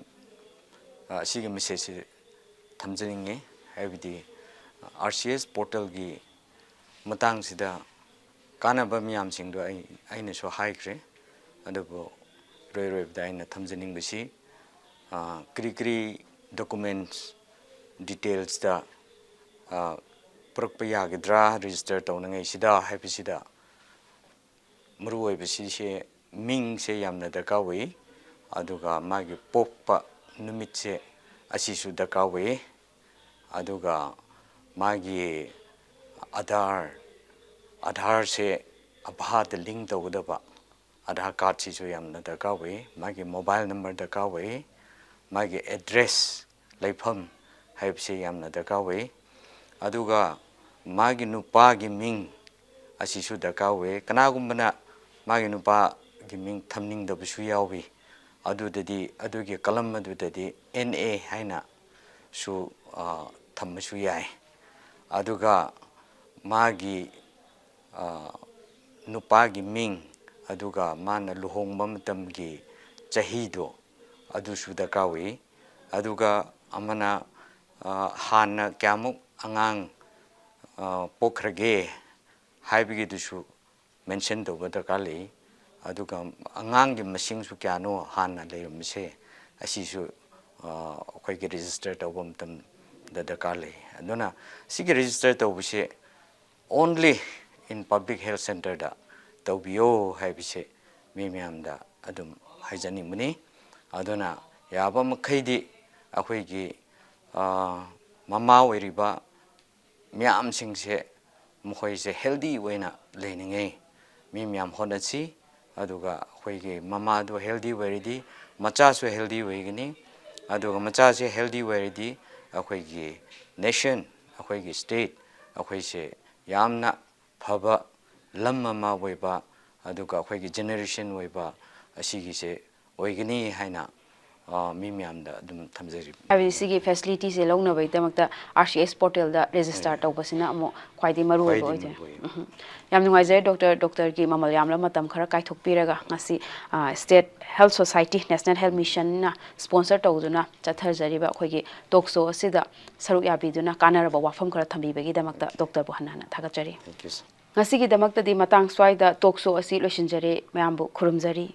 ꯑꯁꯤꯒꯤ ꯃꯦꯁꯦꯖꯁꯤ ꯊꯝꯖꯅꯤꯡꯉꯤ꯫ ꯍꯥꯏꯕꯗꯤ ꯑꯥꯔ ꯁꯤ ꯑꯦꯁ ꯄꯣꯔꯇꯦꯜꯒꯤ ꯃꯇꯥꯡꯁꯤꯗ ꯀꯥꯟꯅꯕ ꯃꯌꯥꯝꯁꯤꯡꯗꯣ ꯑꯩ ꯑꯩꯅꯁꯨ ꯍꯥꯏꯈ꯭ꯔꯦ꯫ ꯑꯗꯨꯕꯨ ꯏꯔꯣꯏ ꯂꯣꯏꯕꯗ ꯑꯩꯅ ꯊꯝꯖꯅꯤꯡꯕꯁꯤ, ꯀꯔꯤ ꯀꯔꯤ ꯗꯣꯀꯨꯃꯦꯟꯁ ꯗꯤꯇꯦꯜꯁꯇ ꯄꯨꯔꯛꯄ ꯌꯥꯒꯗ꯭ꯔꯥ ꯔꯦꯖꯤꯁꯇꯔ ꯇꯧꯅꯉꯩꯁꯤꯗ ꯍꯥꯏꯕꯁꯤꯗ, ꯃꯔꯨꯑꯣꯏꯕꯁꯤꯁꯦ ꯃꯤꯡꯁꯦ ꯌꯥꯝꯅ ꯗꯔꯀꯥꯔ ꯑꯣꯏ꯫ ꯑꯗꯨꯒ ꯃꯥꯒꯤ ꯄꯣꯛꯄ ꯅꯨꯃꯤꯠꯁꯦ, ꯑꯁꯤꯁꯨ ꯗꯔꯀꯥꯔ ꯑꯣꯏ꯫ ꯑꯗꯨꯒ ꯃꯥꯒꯤ ꯑꯙꯥꯔ ꯑꯙꯥꯔꯁꯦ ꯑꯚꯥꯗ ꯂꯤꯡ ꯇꯧꯒꯗꯕ ꯑꯙꯥꯔ ꯀꯥꯔꯗꯁꯤꯁꯨ ꯌꯥꯝꯅ ꯗꯔꯀꯥꯔ ꯑꯣꯏ꯫ ꯃꯥꯒꯤ ꯃꯣꯕꯥꯏꯜ ꯅꯝꯕꯔ ꯗꯔꯀꯥꯔ ꯑꯣꯏ꯫ ꯃꯥꯒꯤ ꯑꯦꯗ꯭ꯔꯦꯁ, ꯂꯩꯐꯝ ꯍꯥꯏꯕꯁꯤ ꯌꯥꯝꯅ ꯗꯔꯀꯥꯔ ꯑꯣꯏ꯫ ꯑꯗꯨꯒ ꯃꯥꯒꯤ ꯅꯨꯄꯥꯒꯤ ꯃꯤꯡ ꯑꯁꯤꯁꯨ ꯗꯔꯀꯥꯔ ꯑꯣꯏ꯫ ꯀꯅꯥꯒꯨꯝꯕꯅ ꯃꯥꯒꯤ ꯅꯨꯄꯥꯒꯤ ꯃꯤꯡ ꯊꯝꯅꯤꯡꯗꯕꯁꯨ ꯌꯥꯎꯏ꯫ ꯑꯗꯨꯗꯗꯤ, ꯑꯗꯨꯒꯤ ꯀꯂꯝ ꯑꯗꯨꯗꯗꯤ ꯑꯦꯟ ꯑꯦ ꯍꯥꯏꯅꯁꯨ ꯊꯝꯕꯁꯨ ꯌꯥꯏ꯫ ꯑꯗꯨꯒ ꯃꯥꯒꯤ ꯅꯨꯄꯥꯒꯤ ꯃꯤꯡ, ꯑꯗꯨꯒ ꯃꯥꯅ ꯂꯨꯍꯣꯡꯕ ꯃꯇꯝꯒꯤ ꯆꯍꯤꯗꯣ, ꯑꯗꯨꯁꯨ ꯗꯔꯀꯥꯔ ꯑꯣꯏ꯫ ꯑꯗꯨꯒ ꯑꯃꯅ ꯍꯥꯟꯅ ꯀꯌꯥꯃꯨꯛ ꯑꯉꯥꯡ ꯄꯣꯛꯈ꯭ꯔꯒꯦ ꯍꯥꯏꯕꯒꯤꯗꯨꯁꯨ ꯃꯦꯟꯁꯟ ꯇꯧꯕ ꯗꯔꯀꯥꯔ ꯂꯩ꯫ ꯑꯗꯨꯒ ꯑꯉꯥꯡꯒꯤ ꯃꯁꯤꯡꯁꯨ ꯀꯌꯥꯅꯣ ꯍꯥꯟꯅ ꯂꯩꯔꯝꯕꯁꯦ, ꯑꯁꯤꯁꯨ ꯑꯩꯈꯣꯏꯒꯤ ꯔꯦꯖꯤꯁꯇꯔ ꯇꯧꯕ ꯃꯇꯝꯗ ꯗꯔꯀꯥꯔ ꯂꯩ꯫ ꯑꯗꯨꯅ ꯁꯤꯒꯤ ꯔꯦꯖꯤꯁꯇꯔ ꯇꯧꯕꯁꯦ only in public health centreꯗ ꯇꯧꯕꯤꯌꯣ ꯍꯥꯏꯕꯁꯦ ꯃꯤ ꯃꯌꯥꯝꯗ ꯑꯗꯨꯝ ꯍꯥꯏꯖꯅꯤꯡꯕꯅꯤ꯫ ꯑꯗꯨꯅ ꯌꯥꯕ ꯃꯈꯩꯗꯤ ꯑꯩꯈꯣꯏꯒꯤ ꯃꯃꯥ ꯑꯣꯏꯔꯤꯕ ꯃꯌꯥꯝꯁꯤꯡꯁꯦ, ꯃꯈꯣꯏꯁꯦ ꯍꯦꯜꯗꯤ ꯑꯣꯏꯅ ꯂꯩꯅꯤꯡꯉꯤ꯫ ꯃꯤ ꯃꯌꯥꯝ ꯍꯣꯠꯅꯁꯤ꯫ ꯑꯗꯨꯒ ꯑꯩꯈꯣꯏꯒꯤ ꯃꯃꯥꯗꯣ ꯍꯦꯜꯗꯤ ꯑꯣꯏꯔꯗꯤ ꯃꯆꯥꯁꯨ ꯍꯦꯜꯗꯤ ꯑꯣꯏꯒꯅꯤ꯫ ꯑꯗꯨꯒ ꯃꯆꯥꯁꯦ ꯍꯦꯜꯗꯤ ꯑꯣꯏꯔꯗꯤ ꯑꯩꯈꯣꯏꯒꯤ ꯅꯦꯁꯟ, ꯑꯩꯈꯣꯏꯒꯤ ꯁ꯭ꯇꯦꯠ, ꯑꯩꯈꯣꯏꯁꯦ ꯌꯥꯝꯅ ꯐꯕ ꯂꯝ ꯑꯃ ꯑꯣꯏꯕ, ꯑꯗꯨꯒ ꯑꯩꯈꯣꯏꯒꯤ ꯖꯦꯅꯦꯔꯦꯁꯟ ꯑꯣꯏꯕ ꯑꯁꯤꯒꯤꯁꯦ ꯑꯣꯏꯒꯅꯤ ꯍꯥꯏꯅ ꯑ, ꯃꯤ ꯃꯌꯥꯝꯗ ꯑꯗꯨꯝ ꯊꯝꯖꯔꯤꯕꯅꯤ꯫ ꯍꯥꯏꯕꯗꯤ ꯁꯤꯒꯤ ꯐꯦꯁꯤꯂꯤꯇꯤꯁꯦ ꯂꯧꯅꯕꯒꯤꯗꯃꯛꯇ ꯑꯥꯔ ꯁꯤ ꯑꯦꯁ ꯄꯣꯔꯇꯦꯜꯗ ꯔꯦꯖꯤꯁꯇꯥꯔ ꯇꯧꯕꯁꯤꯅ ꯑꯃꯨꯛ ꯈ꯭ꯋꯥꯏꯗꯒꯤ ꯃꯔꯨ ꯑꯣꯏꯕ ꯈ꯭ꯋꯥꯏꯗꯒꯤ ꯑꯣꯏꯗꯣꯏꯅꯦ꯫ ꯃꯔꯨ ꯑꯣꯏ꯫ ꯎꯝ꯫ ꯌꯥꯝ ꯅꯨꯡꯉꯥꯏꯖꯔꯦ ꯗꯣꯛꯇꯔ, ꯗꯣꯛꯇꯔꯒꯤ ꯃꯃꯜ ꯌꯥꯝꯂꯕ ꯃꯇꯝ ꯈꯔ ꯀꯥꯏꯊꯣꯛꯄꯤꯔꯒ ꯉꯁꯤ state health society, national health ꯃꯤꯁꯟꯅ ꯁ꯭ꯄꯣꯟꯁꯔ ꯇꯧꯗꯨꯅ ꯆꯠꯊꯖꯔꯤꯕ ꯑꯩꯈꯣꯏꯒꯤ ꯇꯣꯛ ꯁꯣ ꯑꯁꯤꯗ ꯁꯔꯨꯛ ꯌꯥꯕꯤꯗꯨꯅ ꯀꯥꯟꯅꯔꯕ ꯋꯥꯐꯝ ꯈꯔ ꯊꯝꯕꯤꯕꯒꯤꯗꯃꯛꯇ ꯗꯣꯛꯇꯔꯕꯨ ꯍꯟꯅ ꯍꯟꯅ ꯊꯥꯒꯠꯆꯔꯤ꯫ Thank you, sir. ꯉꯁꯤꯒꯤꯗꯃꯛꯇꯗꯤ ꯃꯇꯥꯡ ꯁ꯭ꯋꯥꯏꯗ ꯇꯣꯛ ꯁꯣ ꯑꯁꯤ ꯂꯣꯏꯁꯤꯟꯖꯔꯦ꯫ ꯃꯌꯥꯝꯕꯨ ꯈꯨꯔꯨꯝꯖꯔꯤ꯫